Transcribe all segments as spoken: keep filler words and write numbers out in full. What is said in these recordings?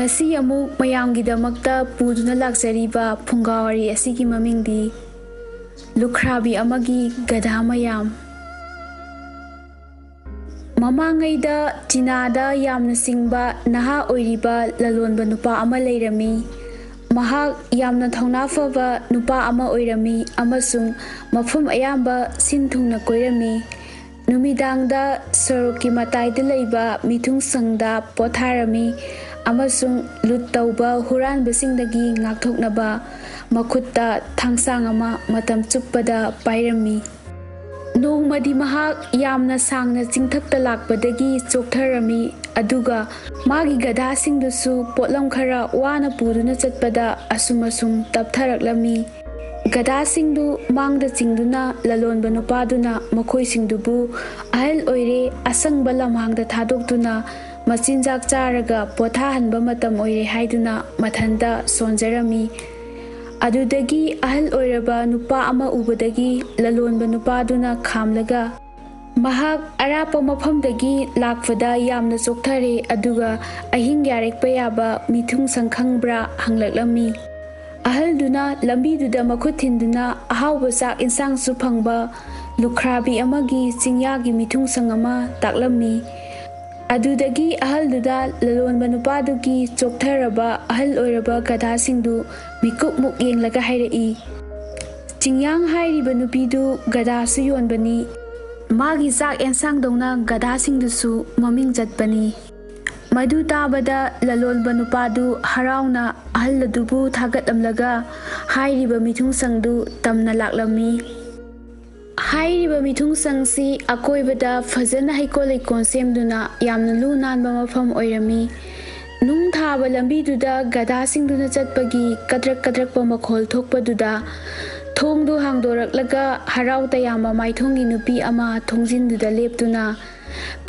ꯉꯁꯤ ꯑꯃꯨꯛ ꯃꯌꯥꯝꯒꯤꯗꯃꯛꯇ ꯄꯨꯗꯨꯅ ꯂꯥꯛꯆꯔꯤꯕ ꯐꯨꯡꯒꯥꯋꯥꯔꯤ ꯑꯁꯤꯒꯤ ꯃꯃꯤꯡꯗꯤ ꯂꯨꯈ꯭ꯔꯥꯕꯤ ꯑꯃꯒꯤ ꯒꯙꯥ ꯃꯌꯥꯝ꯫ ꯃꯃꯥꯡꯉꯩꯗ ꯆꯤꯅꯥꯗ ꯌꯥꯝꯅ ꯁꯤꯡꯕ ꯅꯍꯥ ꯑꯣꯏꯔꯤꯕ ꯂꯂꯣꯟꯕ ꯅꯨꯄꯥ ꯑꯃ ꯂꯩꯔꯝꯃꯤ꯫ ꯃꯍꯥꯛ ꯌꯥꯝꯅ ꯊꯧꯅꯥ ꯐꯕ ꯅꯨꯄꯥ ꯑꯃ ꯑꯣꯏꯔꯝꯃꯤ ꯑꯃꯁꯨꯡ ꯃꯐꯝ ꯑꯌꯥꯝꯕ ꯁꯤꯟ ꯊꯨꯡꯅ ꯀꯣꯏꯔꯝꯃꯤ꯫ ꯅꯨꯃꯤꯗꯥꯡꯗ ꯁꯣꯔꯣꯛꯀꯤ ꯃꯇꯥꯏꯗ ꯂꯩꯕ ꯃꯤꯊꯨꯡꯁꯪꯗ ꯄꯣꯊꯥꯔꯝꯃꯤ ꯑꯃꯁꯨꯡ ꯂꯨꯠ ꯇꯧꯕ ꯍꯨꯔꯥꯟꯕꯁꯤꯡꯗꯒꯤ ꯉꯥꯛꯊꯣꯛꯅꯕ ꯃꯈꯨꯠꯇ ꯊꯥꯡꯁꯥꯡ ꯑꯃ ꯃꯇꯝ ꯆꯨꯞꯄꯗ ꯄꯥꯏꯔꯝꯃꯤ꯫ ꯅꯣꯡꯃꯗꯤ ꯃꯍꯥꯛ ꯌꯥꯝꯅ ꯁꯥꯡꯅ ꯆꯤꯡꯊꯛꯇ ꯂꯥꯛꯄꯗꯒꯤ ꯆꯣꯛꯊꯔꯝꯃꯤ, ꯑꯗꯨꯒ ꯃꯥꯒꯤ ꯒꯙꯥꯁꯤꯡꯗꯨꯁꯨ ꯄꯣꯠꯂꯝ ꯈꯔ ꯋꯥꯅ ꯄꯨꯗꯨꯅ ꯆꯠꯄꯗ ꯑꯁꯨꯝ ꯑꯁꯨꯝ ꯇꯞꯊꯔꯛꯂꯝꯃꯤ꯫ ꯒꯙꯥꯁꯤꯡꯗꯨ ꯃꯥꯡꯗ ꯆꯤꯡꯗꯨꯅ ꯂꯂꯣꯟꯕ ꯅꯨꯄꯥꯗꯨꯅ ꯃꯈꯣꯏꯁꯤꯡꯗꯨꯕꯨ ꯑꯍꯜ ꯑꯣꯏꯔꯦ, ꯑꯁꯪꯕ ꯂꯝꯍꯥꯡꯗ ꯊꯥꯗꯣꯛꯇꯨꯅ ꯃꯆꯤꯟꯖꯥꯛ ꯆꯥꯔꯒ ꯄꯣꯊꯥꯍꯟꯕ ꯃꯇꯝ ꯑꯣꯏꯔꯦ ꯍꯥꯏꯗꯨꯅ ꯃꯊꯟꯇ ꯁꯣꯟꯖꯔꯝꯃꯤ꯫ ꯑꯗꯨꯗꯒꯤ ꯑꯍꯜ ꯑꯣꯏꯔꯕ ꯅꯨꯄꯥ ꯑꯃ ꯎꯕꯗꯒꯤ ꯂꯂꯣꯟꯕ ꯅꯨꯄꯥꯗꯨꯅ ꯈꯥꯝꯂꯒ ꯃꯍꯥꯛ ꯑꯔꯥꯞꯄ ꯃꯐꯝꯗꯒꯤ ꯂꯥꯛꯄꯗ ꯌꯥꯝꯅ ꯆꯣꯛꯊꯔꯦ, ꯑꯗꯨꯒ ꯑꯍꯤꯡ ꯌꯥꯔꯦꯛꯄ ꯌꯥꯕ ꯃꯤꯊꯨꯡꯁꯪ ꯈꯪꯕ꯭ꯔꯥ ꯍꯪꯂꯛꯂꯝꯃꯤ꯫ ꯑꯍꯜꯗꯨꯅ ꯂꯝꯕꯤꯗꯨꯗ ꯃꯈꯨꯠ ꯊꯤꯟꯗꯨꯅ ꯑꯍꯥꯎꯕ ꯆꯥꯛ ꯏꯟꯁꯥꯡꯁꯨ ꯐꯪꯕ ꯂꯨꯈ꯭ꯔꯥꯕꯤ ꯑꯃꯒꯤ ꯆꯤꯡꯌꯥꯒꯤ ꯃꯤꯊꯨꯡꯁꯪ ꯑꯃ ꯇꯥꯛꯂꯝꯃꯤ꯫ ꯑꯗꯨꯗꯒꯤ ꯑꯍꯜꯗꯨꯗ ꯂꯂꯣꯟꯕ ꯅꯨꯄꯥꯗꯨꯒꯤ ꯆꯣꯛꯊꯔꯕ ꯑꯍꯜ ꯑꯣꯏꯔꯕ ꯒꯙꯥꯁꯤꯡꯗꯨ ꯃꯤꯀꯨꯞꯃꯨꯛ ꯌꯦꯡꯂꯒ ꯍꯥꯏꯔꯛꯏ, "ꯆꯤꯡꯌꯥꯡ ꯍꯥꯏꯔꯤꯕ ꯅꯨꯄꯤꯗꯨ ꯒꯙꯥꯁꯨ ꯌꯣꯟꯕꯅꯤ꯫ ꯃꯥꯒꯤ ꯆꯥꯛ ꯑꯦꯟꯁꯥꯡꯗꯧꯅ ꯒꯙꯥꯁꯤꯡꯗꯨꯁꯨ ꯃꯃꯤꯡ ꯆꯠꯄꯅꯤ"꯫ ꯃꯗꯨ ꯇꯥꯕꯗ ꯂꯂꯣꯟꯕ ꯅꯨꯄꯥꯗꯨ ꯍꯔꯥꯎꯅ ꯑꯍꯜ ꯑꯗꯨꯕꯨ ꯊꯥꯒꯠꯂꯝꯂꯒ ꯍꯥꯏꯔꯤꯕ ꯃꯤꯊꯨꯡꯁꯪꯗꯨ ꯇꯝꯅ ꯂꯥꯛꯂꯝꯃꯤ꯫ ꯍꯥꯏꯔꯤꯕ ꯃꯤꯊꯨꯡꯁꯪꯁꯤ ꯑꯀꯣꯏꯕꯗ ꯐꯖꯅ ꯍꯩꯀꯣꯜ ꯂꯩꯀꯣꯜ ꯁꯦꯝꯗꯨꯅ ꯌꯥꯝꯅ ꯂꯨ ꯅꯥꯟꯕ ꯃꯐꯝ ꯑꯣꯏꯔꯝꯃꯤ꯫ ꯅꯨꯡ ꯊꯥꯕ ꯂꯝꯕꯤꯗꯨꯗ ꯒꯙꯥꯁꯤꯡꯗꯨꯅ ꯆꯠꯄꯒꯤ ꯀꯗ꯭ꯔꯛ ꯀꯗ꯭ꯔꯛꯄ ꯃꯈꯣꯜ ꯊꯣꯛꯄꯗꯨꯗ ꯊꯣꯡꯗꯨ ꯍꯥꯡꯗꯣꯔꯛꯂꯒ ꯍꯔꯥꯎ ꯇꯌꯥꯝꯕ ꯃꯥꯏꯊꯣꯡꯒꯤ ꯅꯨꯄꯤ ꯑꯃ ꯊꯣꯡꯖꯤꯟꯗꯨꯗ ꯂꯦꯞꯇꯨꯅ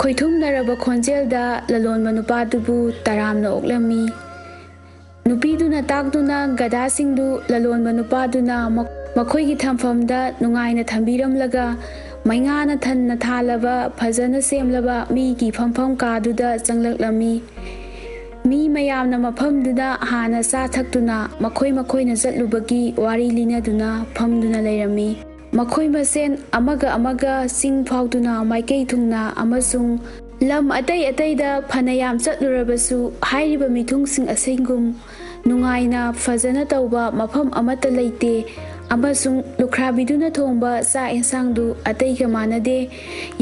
ꯈꯣꯏꯊꯨꯝꯅꯔꯕ ꯈꯣꯟꯖꯦꯜꯗ ꯂꯂꯣꯟꯕ ꯅꯨꯄꯥꯗꯨꯕꯨ ꯇꯔꯥꯝꯅ ꯑꯣꯛꯂꯝꯃꯤ꯫ ꯅꯨꯄꯤꯗꯨꯅ ꯇꯥꯛꯇꯨꯅ ꯒꯙꯥꯁꯤꯡꯗꯨ ꯂꯂꯣꯟꯕ ꯅꯨꯄꯥꯗꯨꯅ ꯃ-, ꯃꯈꯣꯏꯒꯤ ꯊꯝꯐꯝꯗ ꯅꯨꯡꯉꯥꯏꯅ ꯊꯝꯕꯤꯔꯝꯂꯒ ꯃꯩꯉꯥꯅ ꯊꯟꯅ ꯊꯥꯜꯂꯕ ꯐꯖꯅ ꯁꯦꯝꯂꯕ ꯃꯤꯒꯤ ꯐꯝꯐꯝ ꯀꯥꯗꯨꯗ ꯆꯪꯂꯛꯂꯝꯃꯤ꯫ ꯃꯤ ꯃꯌꯥꯝꯅ ꯃꯐꯝꯗꯨꯗ ꯍꯥꯟꯅ ꯆꯥ ꯊꯛꯇꯨꯅ ꯃꯈꯣꯏ ꯃꯈꯣꯏꯅ ꯆꯠꯂꯨꯕꯒꯤ ꯋꯥꯔꯤ ꯂꯤꯅꯗꯨꯅ ꯐꯝꯗꯨꯅ ꯂꯩꯔꯝꯃꯤ꯫ ꯃꯈꯣꯏ ꯃꯁꯦꯟ ꯑꯃꯒ ꯑꯃꯒ ꯆꯤꯡ ꯐꯥꯎꯗꯨꯅ ꯃꯥꯏꯀꯩ ꯊꯨꯡꯅ ꯑꯃꯁꯨꯡ ꯂꯝ ꯑꯇꯩ ꯑꯇꯩꯗ ꯐꯅꯌꯥꯝ ꯆꯠꯂꯨꯔꯕꯁꯨ ꯍꯥꯏꯔꯤꯕ ꯃꯤꯊꯨꯡꯁꯤꯡ ꯑꯁꯤꯒꯨꯝ ꯅꯨꯡꯉꯥꯏꯅ ꯐꯖꯅ ꯇꯧꯕ ꯃꯐꯝ ꯑꯃꯠꯇ ꯂꯩꯇꯦ ꯑꯃꯁꯨꯡ ꯂꯨꯈ꯭ꯔꯥꯕꯤꯗꯨꯅ ꯊꯣꯡꯕ ꯆꯥꯛ ꯌꯦꯟꯁꯥꯡꯗꯨ ꯑꯇꯩꯒ ꯃꯥꯟꯅꯗꯦ,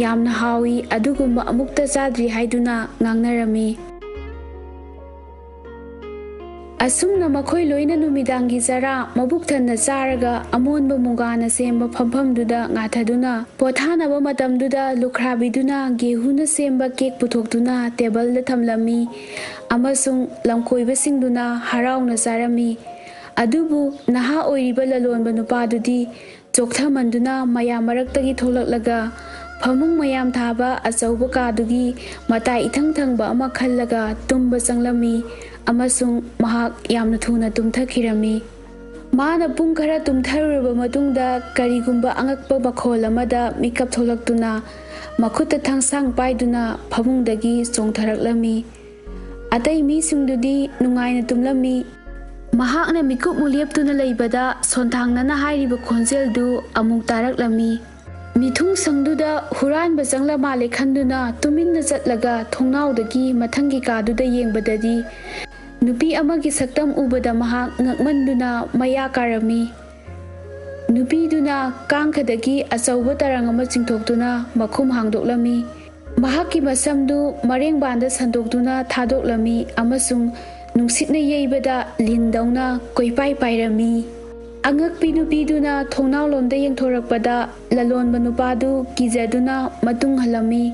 ꯌꯥꯝꯅ ꯍꯥꯎꯏ, ꯑꯗꯨꯒꯨꯝꯕ ꯑꯃꯨꯛꯇ ꯆꯥꯗ꯭ꯔꯤ ꯍꯥꯏꯗꯨꯅ ꯉꯥꯡꯅꯔꯝꯃꯤ꯫ ꯑꯁꯨꯝꯅ ꯃꯈꯣꯏ ꯂꯣꯏꯅ ꯅꯨꯃꯤꯗꯥꯡꯒꯤ ꯆꯔꯥ ꯃꯕꯨꯛ ꯊꯟꯅ ꯆꯥꯔꯒ ꯑꯃꯣꯟꯕ ꯃꯨꯒꯥꯅ ꯁꯦꯝꯕ ꯐꯝꯐꯝꯗꯨꯗ ꯉꯥꯊꯗꯨꯅ ꯄꯣꯊꯥꯅꯕ ꯃꯇꯝꯗꯨꯗ ꯂꯨꯈ꯭ꯔꯥꯕꯤꯗꯨꯅ ꯒꯦꯍꯨꯅ ꯁꯦꯝꯕ ꯀꯦꯛ ꯄꯨꯊꯣꯛꯇꯨꯅ ꯇꯦꯕꯜꯗ ꯊꯝꯂꯝꯃꯤ ꯑꯃꯁꯨꯡ ꯂꯝꯀꯣꯏꯕꯁꯤꯡꯗꯨꯅ ꯍꯔꯥꯎꯅ ꯆꯥꯔꯝꯃꯤ꯫ ꯑꯗꯨꯕꯨ ꯅꯍꯥ ꯑꯣꯏꯔꯤꯕ ꯂꯂꯣꯟꯕ ꯅꯨꯄꯥꯗꯨꯗꯤ ꯆꯣꯛꯊꯃꯟꯗꯨꯅ ꯃꯌꯥꯝ ꯃꯔꯛꯇꯒꯤ ꯊꯣꯛꯂꯛꯂꯒ ꯐꯃꯨꯡ ꯃꯌꯥꯝ ꯊꯥꯕ ꯑꯆꯧꯕ ꯀꯥꯗꯨꯒꯤ ꯃꯇꯥꯏ ꯏꯊꯪ ꯊꯪꯕ ꯑꯃ ꯈꯜꯂꯒ ꯇꯨꯝꯕ ꯆꯪꯂꯝꯃꯤ ꯑꯃꯁꯨꯡ ꯃꯍꯥꯛ ꯌꯥꯝꯅ ꯊꯨꯅ ꯇꯨꯝꯊꯈꯤꯔꯝꯃꯤ꯫ ꯃꯥꯅ ꯄꯨꯡ ꯈꯔ ꯇꯨꯝꯊꯔꯨꯔꯕ ꯃꯇꯨꯡꯗ ꯀꯔꯤꯒꯨꯝꯕ ꯑꯉꯛꯄ ꯃꯈꯣꯜ ꯑꯃꯗ ꯃꯤꯀꯞ ꯊꯣꯛꯂꯛꯇꯨꯅ ꯃꯈꯨꯠꯇ ꯊꯥꯡꯁꯥꯡ ꯄꯥꯏꯗꯨꯅ ꯐꯃꯨꯡꯗꯒꯤ ꯆꯣꯡꯊꯔꯛꯂꯝꯃꯤ꯫ ꯑꯇꯩ ꯃꯤꯁꯤꯡꯗꯨꯗꯤ ꯅꯨꯡꯉꯥꯏꯅ ꯇꯨꯝꯂꯝꯃꯤ꯫ ꯃꯍꯥꯛꯅ ꯃꯤꯀꯨꯞ ꯃꯨ ꯂꯦꯞꯇꯨꯅ ꯂꯩꯕꯗ ꯁꯣꯟꯊꯥꯡꯅꯅ ꯍꯥꯏꯔꯤꯕ ꯈꯣꯟꯖꯦꯜꯗꯨ ꯑꯃꯨꯛ ꯇꯥꯔꯛꯂꯝꯃꯤ꯫ ꯃꯤꯊꯨꯡꯁꯪꯗꯨꯗ ꯍꯨꯔꯥꯟꯕ ꯆꯪꯂ ꯃꯥꯜꯂꯦ ꯈꯟꯗꯨꯅ ꯇꯨꯃꯤꯟꯅ ꯆꯠꯂꯒ ꯊꯣꯡꯅꯥꯎꯗꯒꯤ ꯃꯊꯪꯒꯤ ꯀꯥꯗꯨꯗ ꯌꯦꯡꯕꯗꯗꯤ ꯅꯨꯄꯤ ꯑꯃꯒꯤ ꯁꯛꯇꯝ ꯎꯕꯗ ꯃꯍꯥꯛ ꯉꯛꯃꯟꯗꯨꯅ ꯃꯌꯥ ꯀꯥꯔꯝꯃꯤ꯫ ꯅꯨꯄꯤꯗꯨꯅ ꯀꯥꯡꯈꯗꯒꯤ ꯑꯆꯧꯕ ꯇꯔꯪ ꯑꯃ ꯆꯤꯡꯊꯣꯛꯇꯨꯅ ꯃꯈꯨꯝ ꯍꯥꯡꯗꯣꯛꯂꯝꯃꯤ꯫ ꯃꯍꯥꯛꯀꯤ ꯃꯁꯝꯗꯨ ꯃꯔꯦꯡꯕꯥꯟꯗ ꯁꯟꯗꯣꯛꯇꯨꯅ ꯊꯥꯗꯣꯛꯂꯝꯃꯤ ꯑꯃꯁꯨꯡ ꯅꯨꯡꯁꯤꯠꯅ ꯌꯩꯕꯗ ꯂꯤꯟꯗꯧꯅ ꯀꯣꯏꯄꯥꯏ ꯄꯥꯏꯔꯝꯃꯤ꯫ ꯑꯉꯛꯄꯤ ꯅꯨꯄꯤꯗꯨꯅ ꯊꯣꯡꯅꯥꯎꯂꯣꯝꯗ ꯌꯦꯡꯊꯣꯔꯛꯄꯗ ꯂꯂꯣꯟꯕ ꯅꯨꯄꯥꯗꯨ ꯀꯤꯖꯗꯨꯅ ꯃꯇꯨꯡ ꯍꯜꯂꯝꯃꯤ꯫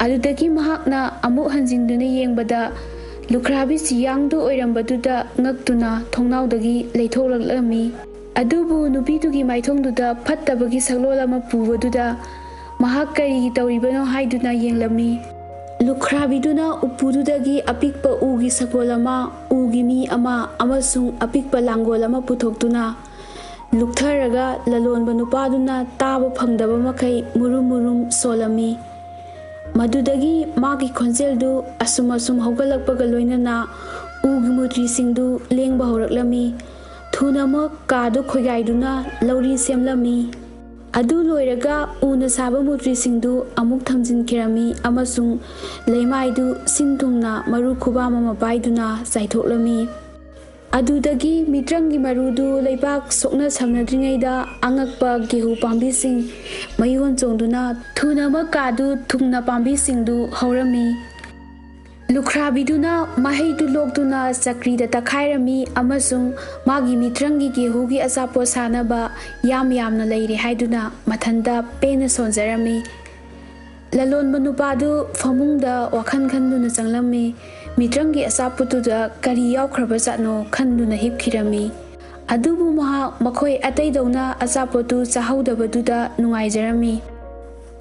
ꯑꯗꯨꯗꯒꯤ ꯃꯍꯥꯛꯅ ꯑꯃꯨꯛ ꯍꯟꯖꯤꯟꯗꯨꯅ ꯌꯦꯡꯕꯗ ꯂꯨꯈ꯭ꯔꯥꯕꯤ ꯆꯤꯌꯥꯡꯗꯨ ꯑꯣꯏꯔꯝꯕꯗꯨꯗ ꯉꯛꯇꯨꯅ ꯊꯣꯡꯅꯥꯎꯗꯒꯤ ꯂꯩꯊꯣꯛꯂꯛꯂꯝꯃꯤ꯫ ꯑꯗꯨꯕꯨ ꯅꯨꯄꯤꯗꯨꯒꯤ ꯃꯥꯏꯊꯣꯡꯗꯨꯗ ꯐꯠꯇꯕꯒꯤ ꯁꯛꯂꯣꯟ ꯑꯃ ꯄꯨꯕꯗꯨꯗ ꯃꯍꯥꯛ ꯀꯔꯤꯒꯤ ꯇꯧꯔꯤꯕꯅꯣ ꯍꯥꯏꯗꯨꯅ ꯌꯦꯡꯂꯝꯃꯤ꯫ ꯂꯨꯈ꯭ꯔꯥꯕꯤꯗꯨꯅ ꯎꯄꯨꯗꯨꯗꯒꯤ ꯑꯄꯤꯛꯄ ꯎꯒꯤ ꯁꯒꯣꯜ ꯑꯃ, ꯎꯒꯤ ꯃꯤ ꯑꯃ ꯑꯃꯁꯨꯡ ꯑꯄꯤꯛꯄ ꯂꯥꯡꯒꯣꯜ ꯑꯃ ꯄꯨꯊꯣꯛꯇꯨꯅ ꯂꯨꯛꯊꯔꯒ ꯂꯂꯣꯟꯕ ꯅꯨꯄꯥꯗꯨꯅ ꯇꯥꯕ ꯐꯪꯗꯕ ꯃꯈꯩ ꯃꯨꯔꯨꯝ ꯃꯨꯔꯨꯝ ꯁꯣꯜꯂꯝꯃꯤ꯫ ꯃꯗꯨꯗꯒꯤ ꯃꯥꯒꯤ ꯈꯣꯟꯖꯦꯜꯗꯨ ꯑꯁꯨꯝ ꯑꯁꯨꯝ ꯍꯧꯒꯠꯂꯛꯄꯒ ꯂꯣꯏꯅꯅ ꯎꯒꯤ ꯃꯨꯇ꯭ꯔꯤꯁꯤꯡꯗꯨ ꯂꯦꯡꯕ ꯍꯧꯔꯛꯂꯝꯃꯤ꯫ ꯊꯨꯅꯃꯛ ꯀꯥꯗꯨ ꯈꯣꯏꯒꯥꯏꯗꯨꯅ ꯂꯧꯔꯤ ꯁꯦꯝꯂꯝꯃꯤ꯫ ꯑꯗꯨ ꯂꯣꯏꯔꯒ ꯎꯅ ꯁꯥꯕ ꯃꯨꯇ꯭ꯔꯤꯁꯤꯡꯗꯨ ꯑꯃꯨꯛ ꯊꯝꯖꯤꯟꯈꯤꯔꯝꯃꯤ ꯑꯃꯁꯨꯡ ꯂꯩꯃꯥꯏꯗꯨ ꯁꯤꯟ ꯊꯨꯡꯅ ꯃꯔꯨ ꯈꯨꯕꯥꯝ ꯑꯃ ꯄꯥꯏꯗꯨꯅ ꯆꯥꯏꯊꯣꯛꯂꯝꯃꯤ꯫ ꯑꯗꯨꯗꯒꯤ ꯃꯤꯇ꯭ꯔꯪꯒꯤ ꯃꯔꯨꯗꯨ ꯂꯩꯕꯥꯛ ꯁꯣꯛꯅ ꯁꯝꯅꯗ꯭ꯔꯤꯉꯩꯗ ꯑꯉꯛꯄ ꯒꯦꯍꯨ ꯄꯥꯝꯕꯤꯁꯤꯡ ꯃꯌꯣꯟ ꯆꯣꯡꯗꯨꯅ ꯊꯨꯅꯃꯛ ꯀꯥꯗꯨ ꯊꯨꯡꯅ ꯄꯥꯝꯕꯤꯁꯤꯡꯗꯨ ꯍꯧꯔꯝꯃꯤ꯫ ꯂꯨꯈ꯭ꯔꯥꯕꯤꯗꯨꯅ ꯃꯍꯩꯗꯨ ꯂꯣꯛꯇꯨꯅ ꯆꯀ꯭ꯔꯤꯗ ꯇꯛꯈꯥꯏꯔꯝꯃꯤ ꯑꯃꯁꯨꯡ ꯃꯥꯒꯤ ꯃꯤꯇ꯭ꯔꯪꯒꯤ ꯒꯦꯍꯨꯒꯤ ꯑꯆꯥꯄꯣꯠ ꯁꯥꯅꯕ ꯌꯥꯝ ꯌꯥꯝꯅ ꯂꯩꯔꯦ ꯍꯥꯏꯗꯨꯅ ꯃꯊꯟꯇ ꯄꯦꯟꯅ ꯁꯣꯟꯖꯔꯝꯃꯤ꯫ ꯂꯂꯣꯟꯕ ꯅꯨꯄꯥꯗꯨ ꯐꯃꯨꯡꯗ ꯋꯥꯈꯜ ꯈꯟꯗꯨꯅ ꯆꯪꯂꯝꯃꯤ꯫ ꯃꯤꯇ꯭ꯔꯪꯒꯤ ꯑꯆꯥꯄꯣꯠꯇꯨꯗ ꯀꯔꯤ ꯌꯥꯎꯈ꯭ꯔꯕ ꯖꯥꯠꯅꯣ ꯈꯟꯗꯨꯅ ꯍꯤꯞꯈꯤꯔꯝꯃꯤ꯫ ꯑꯗꯨꯕꯨ ꯃꯍꯥꯛ ꯃꯈꯣꯏ ꯑꯇꯩꯗꯧꯅ ꯑꯆꯥꯄꯣꯠꯇꯨ ꯆꯥꯍꯧꯗꯕꯗꯨꯗ ꯅꯨꯡꯉꯥꯏꯖꯔꯝꯃꯤ꯫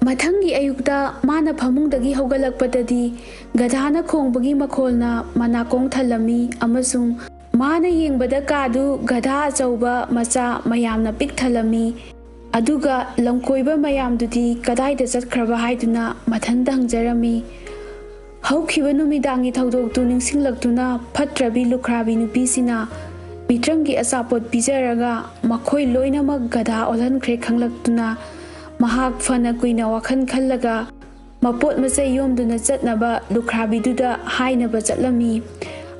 ꯃꯊꯪꯒꯤ ꯑꯌꯨꯛꯇ ꯃꯥꯅ ꯐꯃꯨꯡꯗꯒꯤ ꯍꯧꯒꯠꯂꯛꯄꯗꯗꯤ ꯒꯙꯥꯅ ꯈꯣꯡꯕꯒꯤ ꯃꯈꯣꯜꯅ ꯃꯅꯥꯀꯣꯡ ꯊꯜꯂꯝꯃꯤ ꯑꯃꯁꯨꯡ ꯃꯥꯅ ꯌꯦꯡꯕꯗ ꯀꯥꯗꯨ ꯒꯙꯥ ꯑꯆꯧꯕ ꯃꯆꯥ ꯃꯌꯥꯝꯅ ꯄꯤꯛ ꯊꯜꯂꯝꯃꯤ꯫ ꯑꯗꯨꯒ ꯂꯝꯀꯣꯏꯕ ꯃꯌꯥꯝꯗꯨꯗꯤ ꯀꯗꯥꯏꯗ ꯆꯠꯈ꯭ꯔꯕ ꯍꯥꯏꯗꯨꯅ ꯃꯊꯟꯇ ꯍꯪꯖꯔꯝꯃꯤ꯫ ꯍꯧꯈꯤꯕ ꯅꯨꯃꯤꯗꯥꯡꯒꯤ ꯊꯧꯗꯣꯛꯇꯨ ꯅꯤꯡꯁꯤꯡꯂꯛꯇꯨꯅ ꯐꯠꯇ꯭ꯔꯕꯤ ꯂꯨꯈ꯭ꯔꯥꯕꯤ ꯅꯨꯄꯤꯁꯤꯅ ꯃꯤꯇ꯭ꯔꯪꯒꯤ ꯑꯆꯥꯄꯣꯠ ꯄꯤꯖꯔꯒ ꯃꯈꯣꯏ ꯂꯣꯏꯅꯃꯛ ꯒꯙꯥ ꯑꯣꯜꯍꯟꯈ꯭ꯔꯦ ꯈꯪꯂꯛꯇꯨꯅ ꯃꯍꯥꯛ ꯐꯅ ꯀꯨꯏꯅ ꯋꯥꯈꯜ ꯈꯜꯂꯒ ꯃꯄꯣꯠ ꯃꯆꯩ ꯌꯣꯝꯗꯨꯅ ꯆꯠꯅꯕ ꯂꯨꯈ꯭ꯔꯥꯕꯤꯗꯨꯗ ꯍꯥꯏꯅꯕ ꯆꯠꯂꯝꯃꯤ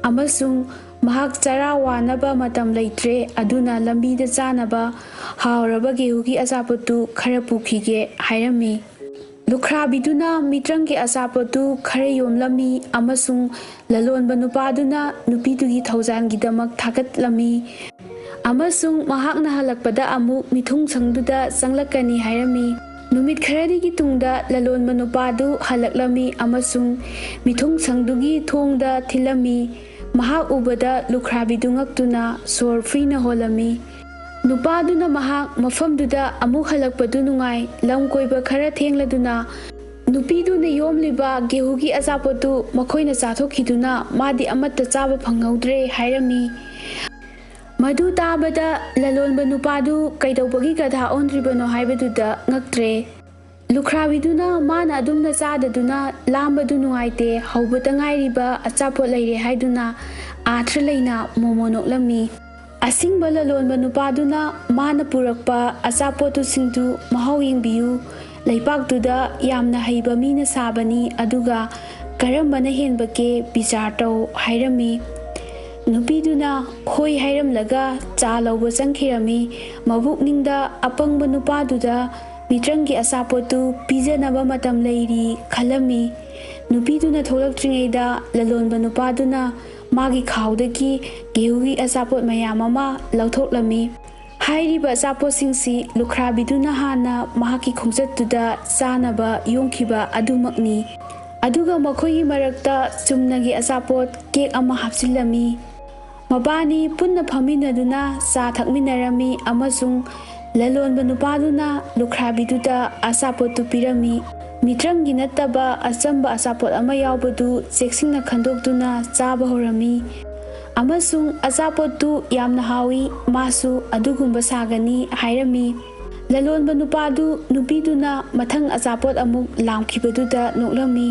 ꯑꯃꯁꯨꯡ ꯃꯍꯥꯛ ꯆꯔꯥ ꯋꯥꯅꯕ ꯃꯇꯝ ꯂꯩꯇ꯭ꯔꯦ, ꯑꯗꯨꯅ ꯂꯝꯕꯤꯗ ꯆꯥꯅꯕ ꯍꯥꯎꯔꯕ ꯒꯦꯍꯨꯒꯤ ꯑꯆꯥꯄꯣꯠꯇꯨ ꯈꯔ ꯄꯨꯈꯤꯒꯦ ꯍꯥꯏꯔꯝꯃꯤ꯫ ꯂꯨꯈ꯭ꯔꯥꯕꯤꯗꯨꯅ ꯃꯤꯇ꯭ꯔꯪꯒꯤ ꯑꯆꯥꯄꯣꯠꯇꯨ ꯈꯔ ꯌꯣꯝꯂꯝꯃꯤ ꯑꯃꯁꯨꯡ ꯂꯂꯣꯟꯕ ꯅꯨꯄꯥꯗꯨꯅ ꯅꯨꯄꯤꯗꯨꯒꯤ ꯊꯧꯖꯥꯜꯒꯤꯗꯃꯛ ꯊꯥꯒꯠꯂꯝꯃꯤ ꯑꯃꯁꯨꯡ ꯃꯍꯥꯛꯅ ꯍꯜꯂꯛꯄꯗ ꯑꯃꯨꯛ ꯃꯤꯊꯨꯡꯁꯪꯗꯨꯗ ꯆꯪꯂꯛꯀꯅꯤ ꯍꯥꯏꯔꯝꯃꯤ꯫ ꯅꯨꯃꯤꯠ ꯈꯔꯅꯤꯒꯤ ꯇꯨꯡꯗ ꯂꯂꯣꯟꯕ ꯅꯨꯄꯥꯗꯨ ꯍꯜꯂꯛꯂꯝꯃꯤ ꯑꯃꯁꯨꯡ ꯃꯤꯊꯨꯡꯁꯪꯗꯨꯒꯤ ꯊꯣꯡꯗ ꯊꯤꯜꯂꯝꯃꯤ꯫ ꯃꯍꯥꯛ ꯎꯕꯗ ꯂꯨꯈ꯭ꯔꯥꯕꯤꯗꯨ ꯉꯛꯇꯨꯅ ꯁꯣꯔ ꯐꯨꯏꯅ ꯍꯣꯜꯂꯝꯃꯤ꯫ ꯅꯨꯄꯥꯗꯨꯅ ꯃꯍꯥꯛ ꯃꯐꯝꯗꯨꯗ ꯑꯃꯨꯛ ꯍꯜꯂꯛꯄꯗꯨ ꯅꯨꯡꯉꯥꯏ꯫ ꯂꯝ ꯀꯣꯏꯕ ꯈꯔ ꯊꯦꯡꯂꯗꯨꯅ ꯅꯨꯄꯤꯗꯨꯅ ꯌꯣꯝꯂꯤꯕ ꯒꯦꯍꯨꯒꯤ ꯑꯆꯥꯄꯣꯠꯇꯨ ꯃꯈꯣꯏꯅ ꯆꯥꯊꯣꯛꯈꯤꯗꯨꯅ ꯃꯥꯗꯤ ꯑꯃꯠꯇ ꯆꯥꯕ ꯐꯪꯍꯧꯗ꯭ꯔꯦ ꯍꯥꯏꯔꯝꯃꯤ꯫ ꯃꯗꯨ ꯇꯥꯕꯗ ꯂꯂꯣꯟꯕ ꯅꯨꯄꯥꯗꯨ ꯀꯩꯗꯧꯕꯒꯤ ꯒꯙꯥ ꯑꯣꯟꯗ꯭ꯔꯤꯕꯅꯣ ꯍꯥꯏꯕꯗꯨꯗ ꯉꯛꯇ꯭ꯔꯦ꯫ ꯂꯨꯈ꯭ꯔꯥꯕꯤꯗꯨꯅ ꯃꯥꯅ ꯑꯗꯨꯝꯅ ꯆꯥꯗꯗꯨꯅ ꯂꯥꯝꯕꯗꯨ ꯅꯨꯡꯉꯥꯏꯇꯦ, ꯍꯧꯕꯇ ꯉꯥꯏꯔꯤꯕ ꯑꯆꯥꯄꯣꯠ ꯂꯩꯔꯦ ꯍꯥꯏꯗꯨꯅ ꯑꯥꯊ꯭ꯔ ꯂꯩꯅ ꯃꯣꯃꯣ ꯅꯣꯛꯂꯝꯃꯤ꯫ ꯑꯁꯤꯡꯕ ꯂꯂꯣꯟꯕ ꯅꯨꯄꯥꯗꯨꯅ ꯃꯥꯅ ꯄꯨꯔꯛꯄ ꯑꯆꯥꯄꯣꯠꯇꯨꯁꯤꯡꯗꯨ ꯃꯍꯥꯎ ꯌꯦꯡꯕꯤꯌꯨ, ꯂꯩꯄꯥꯛꯇꯨꯗ ꯌꯥꯝꯅ ꯍꯩꯕ ꯃꯤꯅ ꯁꯥꯕꯅꯤ, ꯑꯗꯨꯒ ꯀꯔꯝꯕꯅ ꯍꯦꯟꯕꯒꯦ ꯕꯤꯆꯥꯔ ꯇꯧ ꯍꯥꯏꯔꯝꯃꯤ꯫ ꯅꯨꯄꯤꯗꯨꯅ ꯍꯣꯏ ꯍꯥꯏꯔꯝꯂꯒ ꯆꯥ ꯂꯧꯕ ꯆꯪꯈꯤꯔꯝꯃꯤ꯫ ꯃꯕꯨꯛꯅꯤꯡꯗ ꯑꯄꯪꯕ ꯅꯨꯄꯥꯗꯨꯗ ꯃꯤꯇ꯭ꯔꯪꯒꯤ ꯑꯆꯥꯄꯣꯠꯇꯨ ꯄꯤꯖꯅꯕ ꯃꯇꯝ ꯂꯩꯔꯤ ꯈꯜꯂꯝꯃꯤ꯫ ꯅꯨꯄꯤꯗꯨꯅ ꯊꯣꯛꯂꯛꯇ꯭ꯔꯤꯉꯩꯗ ꯂꯂꯣꯟꯕ ꯅꯨꯄꯥꯗꯨꯅ ꯃꯥꯒꯤ ꯈꯥꯎꯗꯒꯤ ꯒꯦꯍꯨꯒꯤ ꯑꯆꯥꯄꯣꯠ ꯃꯌꯥꯝ ꯑꯃ ꯂꯧꯊꯣꯛꯂꯝꯃꯤ꯫ ꯍꯥꯏꯔꯤꯕ ꯑꯆꯥꯄꯣꯠꯁꯤꯡꯁꯤ ꯂꯨꯈ꯭ꯔꯥꯕꯤꯗꯨꯅ ꯍꯥꯟꯅ ꯃꯍꯥꯛꯀꯤ ꯈꯣꯡꯆꯠꯇꯨꯗ ꯆꯥꯅꯕ ꯌꯣꯡꯈꯤꯕ ꯑꯗꯨꯃꯛꯅꯤ꯫ ꯑꯗꯨꯒ ꯃꯈꯣꯏꯒꯤ ꯃꯔꯛꯇ ꯆꯨꯝꯅꯒꯤ ꯑꯆꯥꯄꯣꯠ ꯀꯦꯛ ꯑꯃ ꯍꯥꯞꯆꯤꯜꯂꯝꯃꯤ꯫ ꯃꯕꯥꯅꯤ ꯄꯨꯟꯅ ꯐꯝꯃꯤꯟꯅꯗꯨꯅ ꯆꯥ ꯊꯛꯃꯤꯟꯅꯔꯝꯃꯤ ꯑꯃꯁꯨꯡ ꯂꯂꯣꯟꯕ ꯅꯨꯄꯥꯗꯨꯅ ꯂꯨꯈ꯭ꯔꯥꯕꯤꯗꯨꯗ ꯑꯆꯥꯄꯣꯠꯇꯨ ꯄꯤꯔꯝꯃꯤ꯫ ꯃꯤꯇ꯭ꯔꯪꯒꯤ ꯅꯠꯇꯕ ꯑꯆꯝꯕ ꯑꯆꯥꯄꯣꯠ ꯑꯃ ꯌꯥꯎꯕꯗꯨ ꯆꯦꯛꯁꯤꯟꯅ ꯈꯟꯗꯣꯛꯇꯨꯅ ꯆꯥꯕ ꯍꯧꯔꯝꯃꯤ ꯑꯃꯁꯨꯡ ꯑꯆꯥꯄꯣꯠꯇꯨ ꯌꯥꯝꯅ ꯍꯥꯎꯏ, ꯃꯥꯁꯨ ꯑꯗꯨꯒꯨꯝꯕ ꯁꯥꯒꯅꯤ ꯍꯥꯏꯔꯝꯃꯤ꯫ ꯂꯂꯣꯟꯕ ꯅꯨꯄꯥꯗꯨ ꯅꯨꯄꯤꯗꯨꯅ ꯃꯊꯪ ꯑꯆꯥꯄꯣꯠ ꯑꯃꯨꯛ ꯂꯥꯝꯈꯤꯕꯗꯨꯗ ꯅꯣꯛꯂꯝꯃꯤ꯫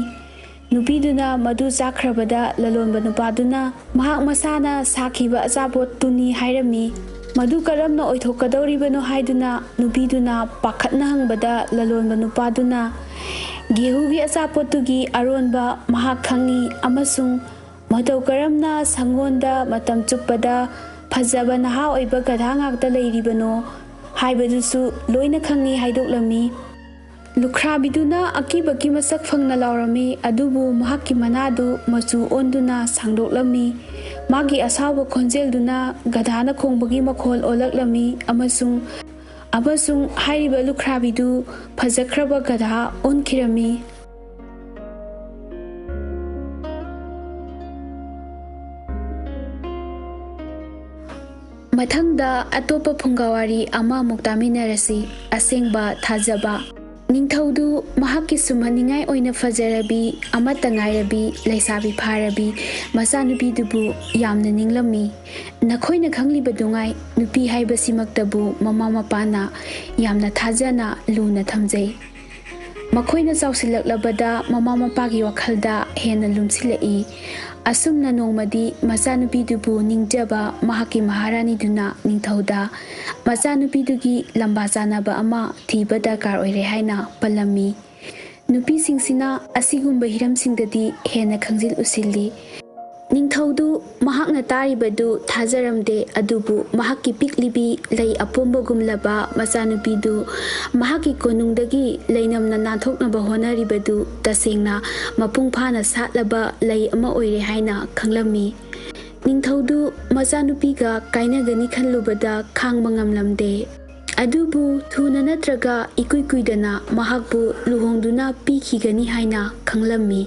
ꯅꯨꯄꯤꯗꯨꯅ ꯃꯗꯨ ꯆꯥꯈ꯭ꯔꯕꯗ ꯂꯂꯣꯟꯕ ꯅꯨꯄꯥꯗꯨꯅ ꯃꯍꯥꯛ ꯃꯁꯥꯅ ꯁꯥꯈꯤꯕ ꯑꯆꯥꯄꯣꯠꯇꯨꯅꯤ ꯍꯥꯏꯔꯝꯃꯤ꯫ ꯃꯗꯨ ꯀꯔꯝꯅ ꯑꯣꯏꯊꯣꯛꯀꯗꯧꯔꯤꯕꯅꯣ ꯍꯥꯏꯗꯨꯅ ꯅꯨꯄꯤꯗꯨꯅ ꯄꯥꯈꯠꯅ ꯍꯪꯕꯗ ꯂꯂꯣꯟꯕ ꯅꯨꯄꯥꯗꯨꯅ ꯒꯦꯍꯨꯒꯤ ꯑꯆꯥꯄꯣꯠꯇꯨꯒꯤ ꯑꯔꯣꯟꯕ ꯃꯍꯥꯛ ꯈꯪꯏ ꯑꯃꯁꯨꯡ ꯃꯇꯧ ꯀꯔꯝꯅ ꯁꯪꯒꯣꯟꯗ ꯃꯇꯝ ꯆꯨꯞꯄꯗ ꯐꯖꯕ ꯅꯍꯥ ꯑꯣꯏꯕ ꯒꯙꯥ ꯉꯥꯛꯇ ꯂꯩꯔꯤꯕꯅꯣ ꯍꯥꯏꯕꯗꯨꯁꯨ ꯂꯣꯏꯅ ꯈꯪꯏ ꯍꯥꯏꯗꯣꯛꯂꯝꯃꯤ꯫ ꯂꯨꯈ꯭ꯔꯥꯕꯤꯗꯨꯅ ꯑꯀꯤꯕꯒꯤ ꯃꯁꯛ ꯐꯪꯅ ꯂꯥꯎꯔꯝꯃꯤ, ꯑꯗꯨꯕꯨ ꯃꯍꯥꯛꯀꯤ ꯃꯅꯥꯗꯨ ꯃꯆꯨ ꯑꯣꯟꯗꯨꯅ ꯁꯥꯡꯗꯣꯛꯂꯝꯃꯤ꯫ ꯃꯥꯒꯤ ꯑꯁꯥꯎꯕ ꯈꯣꯟꯖꯦꯜꯗꯨꯅ ꯒꯙꯥꯅ ꯈꯣꯡꯕꯒꯤ ꯃꯈꯣꯜ ꯑꯣꯜꯂꯛꯂꯝꯃꯤ ꯑꯃꯁꯨꯡ, ꯑꯃꯁꯨꯡ ꯍꯥꯏꯔꯤꯕ ꯂꯨꯈ꯭ꯔꯥꯕꯤꯗꯨ ꯐꯖꯈ꯭ꯔꯕ ꯒꯙꯥ ꯑꯣꯟꯈꯤꯔꯝꯃꯤ꯫ ꯃꯊꯪꯗ ꯑꯇꯣꯞꯄ ꯐꯨꯡꯒꯥꯋꯥꯔꯤ ꯑꯃꯃꯨꯛ ꯇꯥꯃꯤꯟꯅꯔꯁꯤ꯫ ꯑꯁꯦꯡꯕ ꯊꯥꯖꯕ꯫ ꯅꯤꯡꯊꯧꯗꯨ ꯃꯍꯥꯛꯀꯤ ꯁꯨꯝꯍꯠꯅꯤꯡꯉꯥꯏ ꯑꯣꯏꯅ ꯐꯖꯔꯕꯤ, ꯑꯃꯠꯇ ꯉꯥꯏꯔꯕꯤ, ꯂꯩꯁꯥꯕꯤ ꯐꯥꯔꯕꯤ ꯃꯆꯥꯅꯨꯄꯤꯗꯨꯕꯨ ꯌꯥꯝꯅ ꯅꯤꯡꯂꯝꯃꯤ꯫ ꯅꯈꯣꯏꯅ ꯈꯪꯂꯤꯕꯗꯨꯉꯥꯏ, ꯅꯨꯄꯤ ꯍꯥꯏꯕꯁꯤꯃꯛꯇꯕꯨ ꯃꯃꯥ ꯃꯄꯥꯅ ꯌꯥꯝꯅ ꯊꯥꯖꯅ ꯂꯨꯅ ꯊꯝꯖꯩ꯫ ꯃꯈꯣꯏꯅ ꯆꯥꯎꯁꯤꯜꯂꯛꯂꯕꯗ ꯃꯃꯥ ꯃꯄꯥꯒꯤ ꯋꯥꯈꯜꯗ ꯍꯦꯟꯅ ꯂꯨꯝꯁꯤꯜꯂꯛꯏ꯫ ꯑꯁꯨꯝꯅ ꯅꯣꯡꯃꯗꯤ ꯃꯆꯥꯅꯨꯄꯤꯗꯨꯕꯨ ꯅꯤꯡꯖꯕ ꯃꯍꯥꯛꯀꯤ ꯃꯍꯥꯔꯥꯅꯤꯗꯨꯅ ꯅꯤꯡꯊꯧꯗ ꯃꯆꯥꯅꯨꯄꯤꯗꯨꯒꯤ ꯂꯝꯕꯥ ꯆꯥꯅꯕ ꯑꯃ ꯊꯤꯕ ꯗꯔꯀꯥꯔ ꯑꯣꯏꯔꯦ ꯍꯥꯏꯅ ꯄꯜꯂꯝꯃꯤ꯫ ꯅꯨꯄꯤꯁꯤꯡꯁꯤꯅ ꯑꯁꯤꯒꯨꯝꯕ ꯍꯤꯔꯝꯁꯤꯡꯗꯗꯤ ꯍꯦꯟꯅ ꯈꯪꯖꯤꯜ ꯎꯁꯤꯜꯂꯤ꯫ ꯅꯤꯡꯊꯧꯗꯨ ꯃꯍꯥꯛꯅ ꯇꯥꯔꯤꯕꯗꯨ ꯊꯥꯖꯔꯝꯗꯦ, ꯑꯗꯨꯕꯨ ꯃꯍꯥꯛꯀꯤ ꯄꯤꯛꯂꯤꯕꯤ ꯂꯩ ꯑꯄꯣꯝꯕꯒꯨꯝꯂꯕ ꯃꯆꯥꯅꯨꯄꯤꯗꯨ ꯃꯍꯥꯛꯀꯤ ꯀꯣꯅꯨꯡꯗꯒꯤ ꯂꯩꯅꯝꯅ ꯅꯥꯟꯊꯣꯛꯅꯕ ꯍꯣꯠꯅꯔꯤꯕꯗꯨ ꯇꯁꯦꯡꯅ ꯃꯄꯨꯡ ꯐꯥꯅ ꯁꯥꯠꯂꯕ ꯂꯩ ꯑꯃ ꯑꯣꯏꯔꯦ ꯍꯥꯏꯅ ꯈꯪꯂꯝꯃꯤ꯫ ꯅꯤꯡꯊꯧꯗꯨ ꯃꯆꯥꯅꯨꯄꯤꯒ ꯀꯥꯏꯅꯒꯅꯤ ꯈꯜꯂꯨꯕꯗ ꯈꯥꯡꯕ ꯉꯝꯂꯝꯗꯦ꯫ ꯑꯗꯨꯕꯨ ꯊꯨꯅ ꯅꯠꯇ꯭ꯔꯒ ꯏꯀꯨꯏ ꯀꯨꯏꯗꯅ ꯃꯍꯥꯛꯄꯨ ꯂꯨꯍꯣꯡꯗꯨꯅ ꯄꯤꯈꯤꯒꯅꯤ ꯍꯥꯏꯅ ꯈꯪꯂꯝꯃꯤ꯫